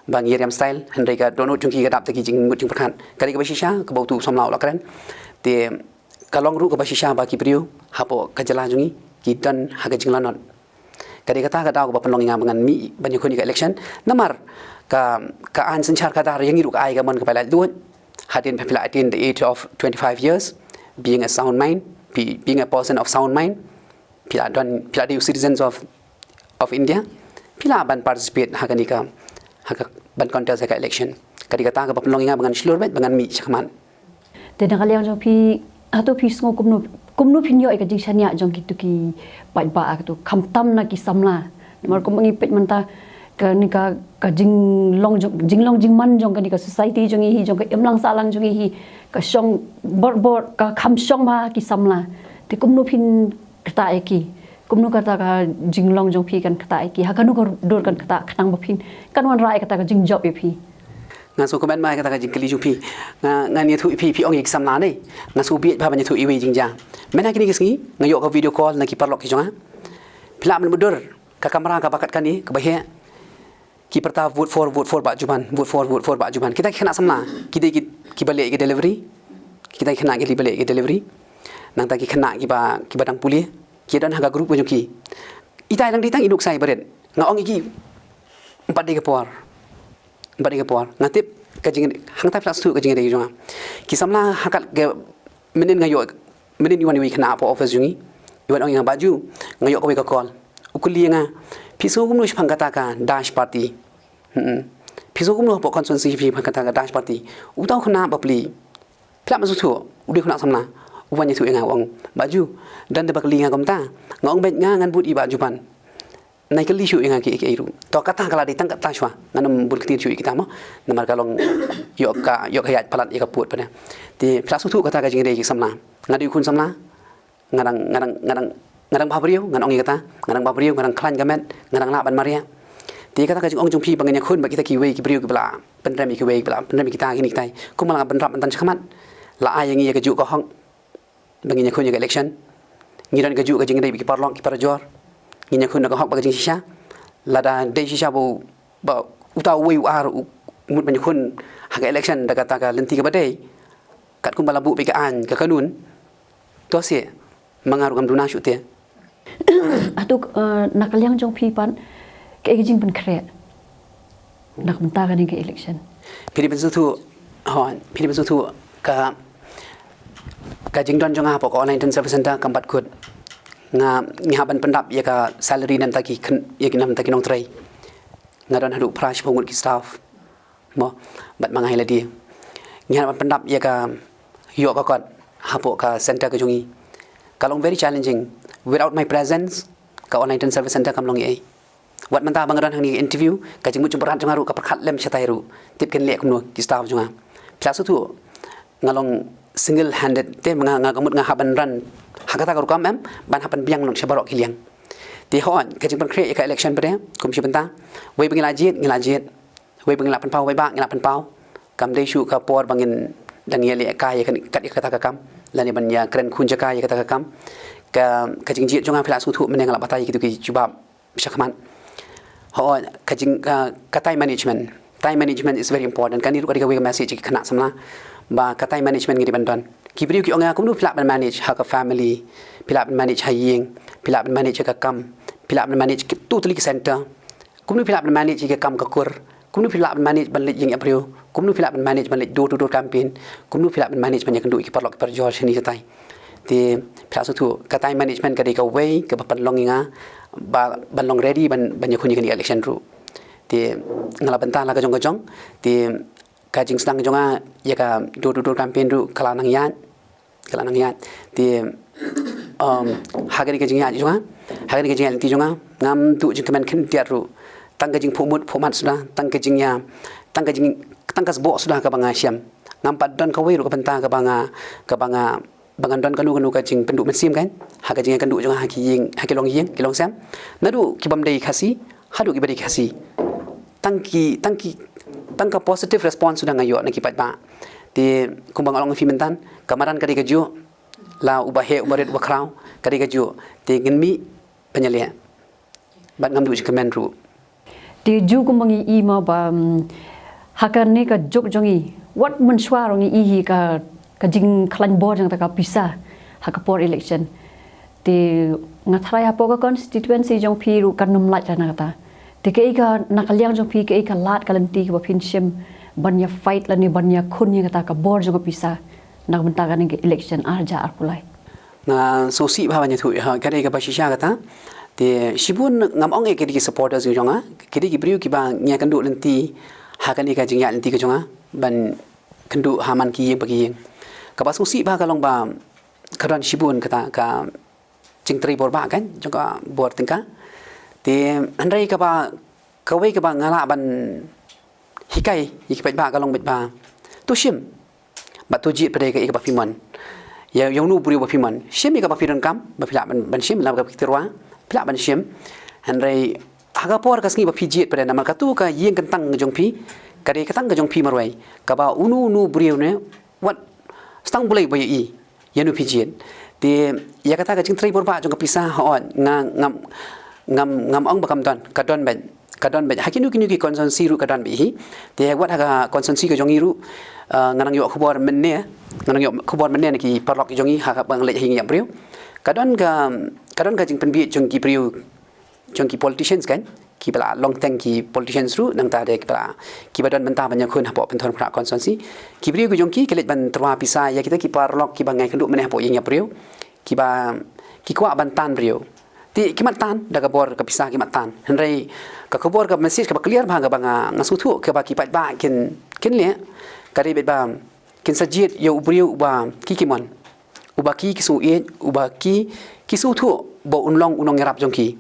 Ba ngi ïa riam style, hynrei ka dohnud jong ki ka dap da ki jingmut jingpyrkhat. Ka dei kaba shisha, kaba utu u samla u la kren. Te ka long ruh kaba shisha ba ki briew hapoh ka jylla jong ngi ki don ha ka jinglanot. Ka dei kata ka daw kaba pynlong ïa nga ba ngan mih ban ïakhun ïa ka election. Namar ka, ka aiñ synshar khadar ïa ngi ruh ka ai ka mon kaba laitluid. Hadien ba phi la attain the age of twenty-five years, being a sound mind, be-, being a person of sound mind, phi la don, phi la dei u citizens of, of India, phi lah ban participate ha kane ka, ha ka ban contest ha ka election. Ka dei kata kaba pynlong ïa nga ba ngan shlur beit ba ngan mih sha khmat. Te na ka liang jong phi, hato phi sngew kumno, kumno phin ïoh ïa ka jingshaniah jong kitu ki paidbah, hato khamtam na ki samla? Namar kumba ngi peit mynta kane ka, ka jinglong jong, jinglong jingman jong kane ka society jong ngi hi, jong ka imlang sahlang jong ngi hi, ka shong bor bor, ka kham shong bha ki samla. Te kumno phin ktah ïa ki? Kumno kata ka jinglong jong phi kan ktah ïa ki? Ha kano ka dur kan ktah khnang ba phin kan wanrah ïa kata ka jingjop ïa phi? Nga sngewkmen ma ïa kata ka jingkylli jong phi. Nga, ngan ïathuh ïa phi, phi ong ïa ki samla ne. Nga sngewbha ban ïathuh iwei i jingjia. Mynta kine ki sngi nga ïoh ka video call na ki paralok ki jong nga. Phi lah ban mutdur, ka kamra kaba kat kane kaba heh. Ki pyrta vote for, vote for Bah Juban, vote for, vote for Bah Juban. Kita ki khynnah samla, ki dei ki, kiba leh ïa ki delivery. Kita ki khynnah ki dei ba leh ïa ki delivery. Nangta ki khynnah kiba, kiba dang pule, ki don ha ka group ka jong ki. Ita i dang dei tang i nuksa i barit. Nga ong ïa ki, ym pat dei ka por. Ym pat dei ka por. Nga tip ka jing, hangta phi la sngewthuh ka jingïadei jong nga. Ki samla ha kat ka mynnin nga ïoh, mynnin ïa wan iwei i khynnah hapoh office jong ngi. I wan ong ïa nga, Bah Ju, nga ïoh kawei ka call. U kylli ïa nga, phi sngew kumno shaphang kata ka DASH party? Hmm. Phi sngew kumno hapoh constituency phi shaphang kata ka DASH party? Uta u khynnah bapli. Phi lah ban sngewthuh, u dei u khynnah samla. U wan ïathuh ïa nga, u ong, Bah Ju, don de ba kylli nga kumta. Nga ong beit nga ngan bud ïa i Bah Ju Pan. Nai kylli shuh ïa nga kiei kiei ruh. To kata ka la dei tang katta shuwa. Ngan ym bun ktien shuh ïa kita mo. Namar ka long ïoh ka, ïoh ka ïaid palat ïa ka pud pat. Te phi la sngewthuh kata ka jingïadei ki samla. Nga dei u khun samla. Nga dang, nga dang, nga dang, nga dang bhabriew, ngan ong ïa kata. Nga dang bhabriew, nga dang khlaiñ ka met, nga dang lah ban mareh. Te kata ka jingong jong phi ba ngin ïakhun bad kita kiwei ki briew kiba la pynrem ïa kiwei, kiba la pynrem ïa kita kine kitai. Kumba la nga pynrap mynta shakhmat, la ai ïa ngi ïa kajuh ka hok ba ngin ïakhun ïa ka election. Ngi don kajuh ka jingïadei bad ki paralok ki parajor. Ngin ïakhun da ka hok bad ka jingshisha. Lada dei shisha ba u, ba uta uwei u ar u mut ban ïakhun ha ka election da kata ka lynti kaba dei, katkum ba la buh beit ka aiñ ka kanun, to seh, ma nga ruh ngam duna shuh te. Hato, eh, na ka liang jong phi pat, kaei ka jingpynkhreh na ka bynta kane ka election? Phi dei ban sngewthuh, hooid, phi dei ban sngewthuh ka, ka jingdon jong nga hapoh ka Online Intern Service Centre kam pat kut. Nga, nga hap ban pyndap ïa ka salary na bynta ki khyn-, ïa ki, na bynta ki nongtrei. Nga don haduh phra shiphew ngut ki staff. Mo, bad ma nga hi lade. Ngi hap ban pyndap ïa ka ïoh ka kot hapoh ka centre ka jong ngi. Ka long very challenging. Without my presence, ka Online Intern Service Centre kam long ei. Wat mynta ba nga don hangne interview, ka jingmut jingpyrkhat jong nga ruh ka pyrkhat lem shatai ruh. Tip kin leh kumno ki staff jong nga. Phi la sngewthuh, nga long single handed te, nga, nga ka mut nga hap ban run ha kata ka rukom em, ban hap ban biang noh sha baroh ki liang. Te hooid, ka jingpynkhreh ïa ka election pat de, kum shi bynta. Wei ba ngi la jied, ngi la jied. Wei ba ngi la pynpaw, wei ba ngi la pynpaw. Kam dei shuh ka por ba ngin dang ïaleh kai ïa ka, kat ïa kata ka kam. Lane ban ïakren khun jaka ïa kata ka kam. Ka, ka jingjied jong nga phi la sngewthuh mynne nga la batai ïa kitu ki jubab shakhmat. Hooid, ka jing, ka, ka time management. Time management is very important. Kane ruh ka dei kawei ka message ïa ki khynnah samla. Ba ka time management ngi dei ban don. Ki briew ki ong ïa kumno phi lah ban manage ha ka family. Phi lah ban manage ha ïing. Phi lah ban manage ha ka kam. Phi lah ban manage ki, totally ki centre. Kumno phi lah ban manage ïa ka kam ka kur? Kumno phi lah ban manage ban leit ïing ïa briew? Kumno phi lah ban manage ban leit door to door campaign? Kumno phi lah ban manage ban ïakynduh ïa ki paralok ki parajor shane shatai? Te phi la sngewthuh, ka time management ka dei kawei kaba pynlong ïa nga ba, ban long ready ban, ban ïakhun ïa kane ka election ruh. Te nga la bynta la ka jong ka jong. Te ka jingsdang jong nga ïa ka door to door campaign ruh ka la nang ïaid. Ka la nang ïaid. Te, um, ha kane ka jingïaid jong nga, ha kane ka jingïaid lynti jong nga, ngam duh jingkmen khyndiat ruh. Tang ka jingphuhmut phuhmat suda, tang ka jingïa, tang ka jing, tang ka sboh suda kaba nga shem. Ngam pat don kawei ruh ka bynta kaba nga, kaba nga, ba ngan don kano kano ka jingpynduh mynsiem kan. Ha ka jingïakynduh jong nga ha ki ïing, ha ki longïing, ki longsem. Naduh ki bym dei Khasi, haduh kiba dei Khasi. Tang ki, tang ki, tang ka positive response suda nga ïoh na ki paidbah. Te kumba nga ong ïa phi mynta, ka madan ka dei kajuh, la uba heh uba rit uba khraw, ka dei kajuh. Te ngin mih ban ïaleh. Bad ngam duh jingkmen ruh. Te ju kumba ngi i ma ba, mm, ha kane ka juk jong ngi, wat mynshuwa ruh ngi i hi ka, ka jingkhlaiñ bor jong kata ka pisa ha ka por election. Te nga tharai hapoh ka constituency jong phi ruh kan ym lait na kata. Te kaei ka, na ka liang jong phi kaei ka lad ka lynti kaba phin shim ban ïa fight lane ban ïakhun ïa kata ka bor jong ka pisa na ka bynta kane ka election ar hajar arphew lai? Nga sngewsih bha ban ïathuh ïa ka dei kaba shisha kata. Te shibun ngam ong ïa ki dei ki supporters jong nga, ki dei ki briew kiba ngi ïakynduh lynti ha kane ka jingïaid lynti ka jong nga ban kynduh ha man ki ïing pa ki ïing. Kaba sngewsih bha ka long ba ka don shibun kata ka jingtrei bor ba kan jong ka bor tyngka. Te hynrei kaba, kawei kaba nga lah ban hikai ïa ki paidbah ka long beit ba to shim bad to jied pat de ïa kaba phi mon. Ïa, ïa uno u briew ba phi mon. Shim ïa kaba phi donkam, ba phi lah ban, ban shim, lada kaba phi tyrwa, phi lah ban shim. Hynrei ha ka por ka sngi ba phi jied pat de namar katu ka ïing kyntang ka jong phi, ka dei ka tang ka jong phi marwei. Kaba uno uno u briew ne wat stang bulai ba ïohi ïa uno phi jied. Te ïa kata ka jingtrei bor ba jong ka pisa, hooid, nga, ngam, ngam, ngam ong ba kam don, ka don beit, ka don beit. Ha kino kino ki constituency ruh ka don beit hi. Te wat ha ka constituency ka jong ngi ruh, Uh, nga nang ïoh khubor mynne, nga nang ïoh khubor mynne na ki paralok jong ngi ha kaba nga leit ha ïing ïap briew. Ka don ka, ka don ka jingpynbieit jong ki briew, jong ki politicians kan, kiba la long teng ki politicians ruh nangta de kiba la, kiba don bynta ban ïakhun hapoh Pynthorumkhrah constituency. Ki briew ki jong ki ki leit ban tyrwa pisa ïa kita ki paralok kiba nga ïakynduh mynne hapoh ïing ïap briew, kiba, ki kwah ban tan briew. Te ki mat tan, da ka bor ka pisa ki mat tan. Hynrei ka khubor, ka message kaba clear bha kaba nga, nga sngewthuh kaba ki paidbah kin, kin leh, ka dei beit ba kin sa jied ïa u briew uba ki ki mon, uba ki ki sngewieit, uba ki ki sngewthuh ba un long u nongïarap jong ki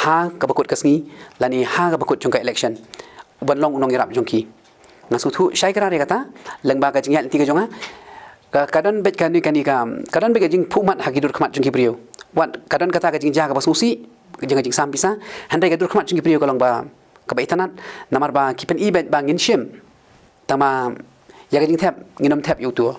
ha kaba kut ka sngi lane ha kaba kut jong ka election, uban long u nongïarap jong ki. Nga sngewthuh shai kynrad ïa kata, lyngba ka jingïaid lynti ka jong nga, ka, ka don beit kane, kane ka, ka don beit ka jingphuhmat ha ki dur khmat jong ki briew. Wat ka don kata ka jingjia kaba sngewsih, ka jing, ka jingsam pisa, hynrei ka dur khmat jong ki briew ka long ba, kaba itynnad, namar ba ki pyni beit ba ngin shim. Tangba ïa ka jingthep ngin ym thep ïa uto.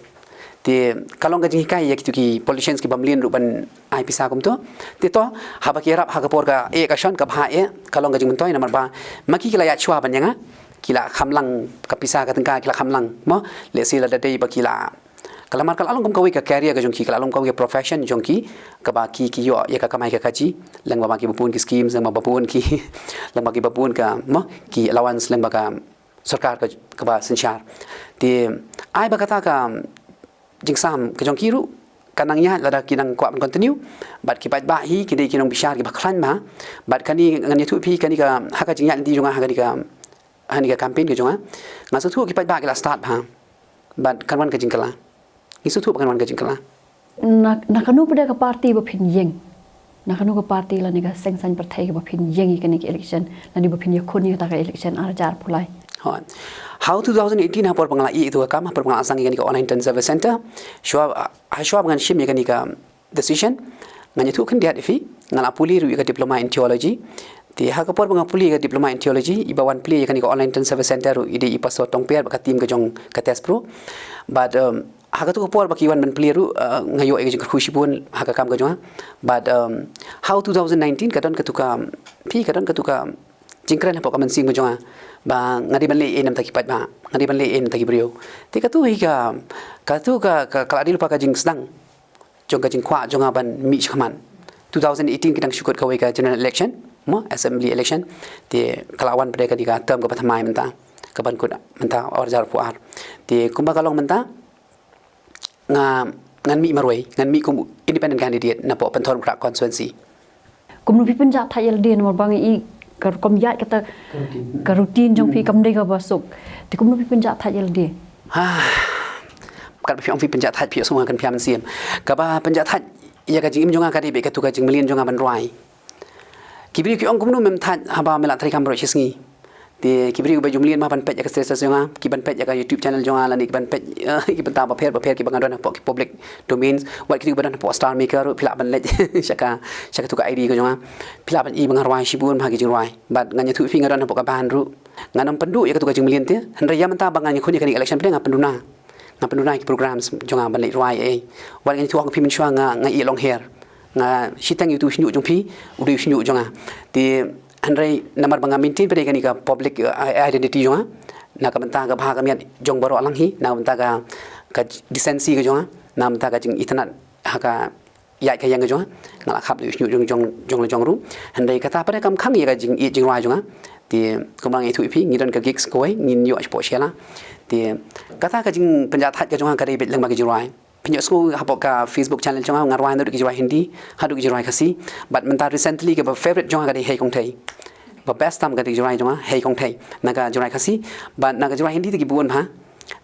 Te ka long ka jinghikai ïa kitu ki politicians kiba mlien ruh ban ai pisa kumto. Te to, haba ki ïarap ha ka por ka eh ka shon, ka bha eh, ka long ka jingmyntoi, namar ba ma ki ki la ïaid shuwa ban ïa nga, ki la kham lang ka pisa ka tyngka, ki la kham lang, mo, lehse lada dei ba ki la, ka la, namar ka la long kum kawei ka career ka jong ki, ka la long kawei ka profession jong ki, kaba ki, ki ïoh ïa ka kamai ka kajih lyngba ba kiba bun ki schemes, lyngba ba bun ki, lyngba kiba bun ka, mo, ki allowance lyngba ka sorkar ka, kaba synshar. Te ai ba kata ka jingsam ka jong ki ruh ka nang ïaid lada ki nang kwah ban continue. Bad ki paidbah hi ki dei ki nongbishar kiba khlaiñ bha. Bad kane ngan ïathuh ïa phi, kane ka, ha ka jingïaid lynti jong nga ha kane ka, ha kane ka campaign ka jong nga, nga sngewthuh ki paidbah ki la stad bha. Bad kan wan ka jingkylla. Ngi sngewthuh ba kan wan ka jingkylla. Na, na kano pat ka party ba phin ïeng? Na kano ka party lane ka seng saiñ pyrthei kaba phin ïeng ïa kane ka election, lane ba phin ïakhun ïa kata ka election ar hajar arphew lai? Hooid. Ha u two thousand eighteen, ha por ba nga la ïeh ïa katu ka kam, ha por ba nga la sdang ïa kane ka online intern service center, shuwa, ha shuwa ba ngan shim ïa kane ka decision, ngan ïathuh khyndiat ïa phi, nga la pule ruh ïa ka diploma in theology. Te ha ka por ba nga pule ïa ka diploma in theology, iba wan plie ïa kane ka online intern service center ruh i dei i Pastor Tongper bad ka team ka jong ka Test Pro. Bad, um, ha katu ka por ba ki wan ban plie ruh, uh, nga ïoh ïa ka jingkyrkhu shibun ha ka kam ka jong nga. Bad, um, ha u two thousand nineteen ka don katu ka, phi, ka don katu ka jingkren hapoh ka mynsiem ka jong nga ba nga dei ban leh ei na bynta ki paidbah, nga dei ban leh ei na bynta ki briew. Te katu hi ka, katu ka, ka, ka la dei lypa ka jingsdang jong ka jingkwah jong nga ban mih shakhmat. Two thousand eighteen ki dang shu kut kawei ka general election, mo, assembly election. Te ka la wan pat ka dei ka term kaba thymmai mynta, kaban kut mynta ar hajar arphew ar. Te kumba ka long mynta, nga, ngan mih marwei, ngan mih kum independent candidate napoh Pynthorumkhrah constituency. Kumno phi pynjah thait ïa lade, namar ba nga i ka rukom ïaid kata, ka routine jong phi kam dei kaba suk. Te kumno phi pynjah thait ïa lade? Ha. Katba phi ong phi pynjah thait, phi ong, sngewbha kan phi ïa mynsiem. Kaba pynjah thait ïa ka jingim jong nga ka dei beit katu ka jingmlien jong nga ban rwai. Ki briew ki ong kumno mem thait haba me la trei kam baroh shi sngi. Te ki briew kiba ju mlien bha ban peit ïa ka status jong nga, ki ban peit ïa ka YouTube channel jong nga lane ki ban peit, eh, ki bynta bapher bapher kiba nga don hapoh ki public domains, wat kito kiba don hapoh Star Maker ruh phi lah ban leit sha ka, sha katu ka I D ka jong nga. Phi lah ban i ba nga rwai shibun bha ki jingrwai. Bad ngan ïathuh ïa phi, nga don hapoh ka band ruh. Ngan ym pynduh ïa katu ka jingmlien te. Hynrei ïa mynta ba ngan ïakhun ïa kane ka election pat nga pynduna. Nga pynduna ïa ki programs jong nga ban leit rwai ei. Wat ngan ïathuh ïa phi mynshuwa nga, nga ïeh long her. Nga shiteng ïa utu u shñiuh jong phi, u dei u shñiuh jong nga. Te hynrei namar ba nga maintain pat ïa kane ka public, eh, identity jong nga, na ka bynta ka bha ka miat jong baroh lang hi, na ka bynta ka, ka decency ka jong nga, na ka bynta ka jingitynnad ha ka ïaid ka ïeng ka jong nga, nga la khap ïa u shñiuh jong, jong, jong la jong ruh. Hynrei kata pat kam khang ïa ka jingïeit jingrwai jong nga. Te kumba nga ïathuh ïa phi, ngi don ka gigs kawei, ngin ïoh shapoh Shella. Te kata ka jingpynjah thait ka jong nga ka dei beit lyngba ki jingrwai. Phin ïohsngew hapoh ka Facebook channel jong nga, nga rwai naduh ki jingrwai Hindi haduh ki jingrwai Khasi. Bad mynta recently kaba favorite jong nga ka dei Hei Kong Thei. Ba best tam ka dei jingrwai jong nga Hei Kong Thei, na ka jingrwai Khasi. Bad na ka jingrwai Hindi te ki bun bha.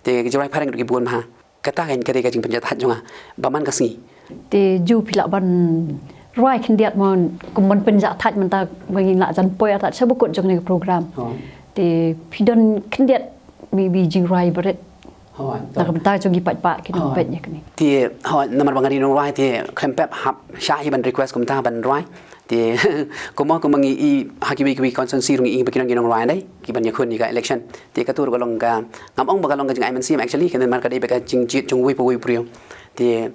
Te ki jingrwai phareng ruh ki bun bha. Kata ka dei ka jingpynjah thait jong nga ba man ka sngi. Te ju phi lah ban rwai khyndiat mo, kum ban pynjah thait mynta ba ngin lah jan poi artat sha ba kut jong kane ka program. Te phi don khyndiat maybe jingrwai barit. Hooid. Na ka bynta jong ki paidbah ki nongpeit ïa kane. Te hooid, namar ba nga dei nongrwai te khlem pep hap shah hi ban request kumta ban rwai. Te kumba, kumba ngi i ha kiwei kiwei constituency ruh ngi i ba ki don ki nongrwai dei ki ban ïakhun ïa ka election. Te katu ruh ka long ka, ngam ong ba ka long ka jingai mynsiem actually, ka namar ka dei beit ka jingjied jong uwei pa uwei u briew. Te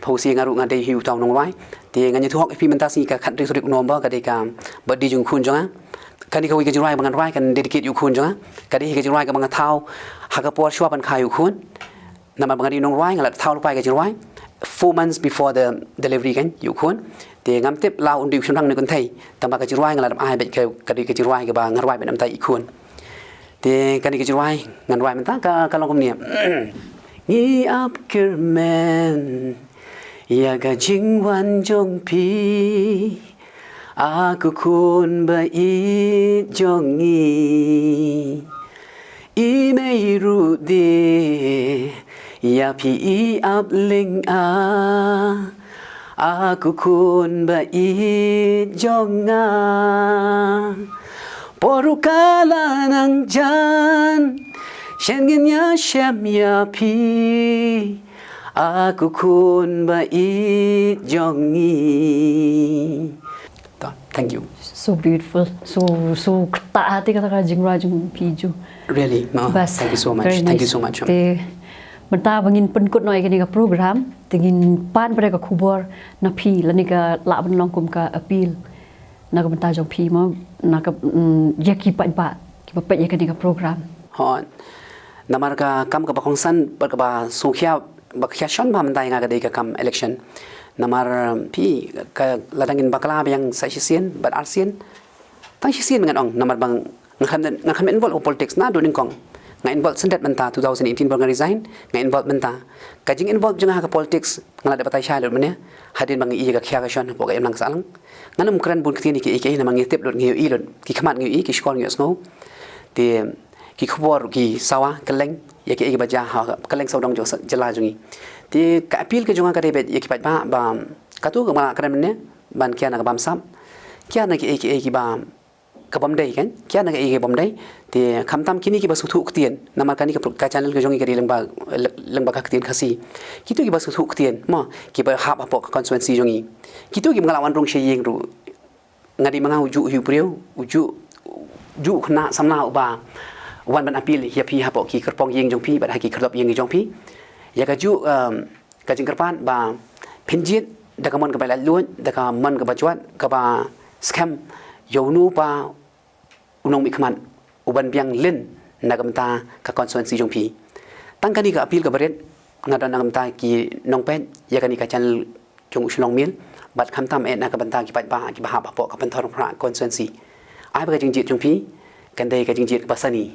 pawsi nga ruh nga dei hi uta u nongrwai. Te ngan ïathuh hok ïa phi, mynta sngi ka khathynriew tarik November ka dei ka birthday jong u khun jong nga. Kane kawei ka jingrwai ba ngan rwai, kan dedicate ïa u khun jong nga. Ka dei hi ka jingrwai kaba nga thaw ha ka por shuwa ban kha ïa u khun. Namar ba nga dei u nongrwai, nga la thaw lypa ïa ka jingrwai four months before the delivery kan ïa u khun. Te ngam tip la un dei u shynrang ne u kynthei, tangba ka jingrwai nga la dep ai bad ka, ka dei ka jingrwai kaba nga rwai bad namar ïa u khun. Te kane ka jingrwai ngan rwai mynta ka, ka long kumne. Ngi ap kyrmen ïa ka jingwan jong phi, a ko khun ba ïeit jong ngi. I mei ruh de ïa phi i ap lynga, a ko khun ba ïeit jong nga. Por ruh ka la nang jan, shen ngin ïa shem ïa phi, a ko khun ba ïeit jong ngi. To, thank you. So beautiful. So, so kata hati kata ka jingrwai jong phi ju. Really, ma, Bas, thank you so much. Very nice. Thank you so much. Te mynta ba ngin pynkut noh ïa kane ka program, te ngin pan pat ka khubor na phi lane ka lah ban long kum ka appeal na ka bynta jong phi, ma, na ka, mm, ïa ki paidbah kiba peit ïa kane ka program. Hooid. Namar ka kam kaba kongsan bad kaba sngewkhia, ba khia shon bha mynta ïa nga ka dei ka kam election. Namar, um, phi, ka, lada ngin bakla biang sa shisien bad arsien, tang shisien ngan ong, namar ba nga khlem, nga khlem involve ha politics naduh nyngkong. Nga involve syndet mynta two thousand eighteen ba nga resign, nga involve mynta. Ka jing involve jong nga ha ka politics nga la dep batai shai lut mynne, hadien ba nga ïohi ka khia ka shon hapoh ka imlang ka sahlang. Ngan ym kren bun ktien ïa kiei kiei namar ngi tip lut, ngi ïohi lut, ki khmat ngi ïohi, ki shkor ngi ïohsngew. Te ki khubor ki sawa kylleng ïa kiei kiba jia ha kylleng sawdong jong jylla jong ngi. Te ka appeal ka jong nga ka dei beit ïa ki paidbah ba, kato kaba nga la kren mynne, ban kiar na ka bamsap, kiar na kiei kiei kiba, ka bym dei kan, kiar na kiei kiei bym dei. Te khamtam kine kiba sngewthuh ktien, namar kane ka pro-, ka channel ka jong ngi ka dei lyngba, lyngba ka ktien Khasi. Kito kiba sngewthuh ktien, ma, kiba hap hapoh ka constituency jong ngi. Kito kiba nga la wan rung sha ïing ruh, nga dei ma nga ujuh hi u briew, ujuh, ujuh khynnah samla uba wan ban appeal ïa phi hapoh ki kyrpong ïing jong phi bad ha ki khyrdop ïing jong phi. Ïa kajuh, um, ka jingkyrpad ba phin jied da ka mon kaba laitluid, da ka mon kaba jwat, kaba skhem ïa uno uba u nongmihkhmat uban biang lin na ka bynta ka constituency jong phi. Tang kane ka appeal kaba rit nga don na ka bynta ki nongpeit ïa kane ka channel jong U Shillong Mail, bad khamtam eh na ka bynta ki paidbah kiba hap hapoh ka Pynthorumkhrah constituency. Ai ba ka jingjied jong phi kan dei ka jingjied kaba sani.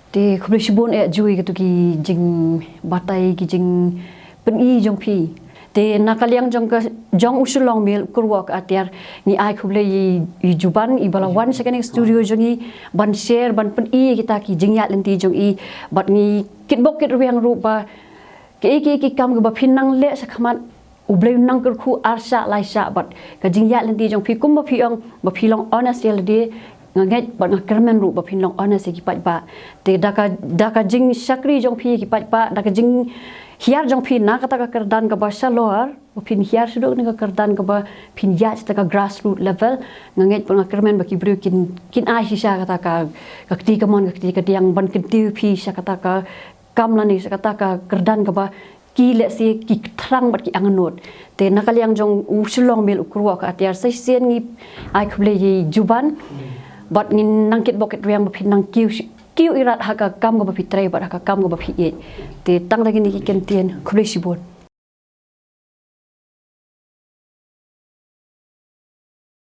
Te khublei shibun eh ju ïa kito ki jingbatai, ki jingpyni jong phi. Te na ka liang jong ka, jong U Shillong Mail, U Kyrwoh ka Atiar, ngi ai khublei ïa i Juban iba la wan sha kane ka studio jong ngi ban share, ban pyni ïa kita ki jingïaid lynti jong i, bad ngi kitbok kitrwiang ruh ba kiei kiei ki kam kiba phin nang leh shakhmat, U Blei un nang kyrkhu ar shah lai shah bad ka jingïaid lynti jong phi, kumba phi ong ba phi long honest ïa lade, nga ngeit bad nga kyrmen ruh ba phin long honest ïa ki paidbah. Te da ka, da ka jingshakri jong phi ïa ki paidbah, da ka jinghiar jong phi na kata ka kyrdan kaba shalor, ba phin hiar shaduh na ka kyrdan kaba phin ïaid sha ka grassroot level, nga ngeit bad nga kyrmen ba ki briew kin, kin ai shisha kata ka, ka kti kamon, ka kti kadiang ban kyntiew ïa phi sha kata ka kam lane sha kata ka kyrdan kaba ki lehse ki thrang bad ki angnud. Te na ka liang jong U Shillong Mail, U Kyrwoh ka Atiar, sa shisien ngi ai khublei ïa i Juban bad ngin nang kitbok kitrwiang ba phin nang kiew, kiew irat ha ka kam kaba phi trei bad ha ka kam kaba phi ïeit. Te tang da kine ki kyntien, khublei shibun.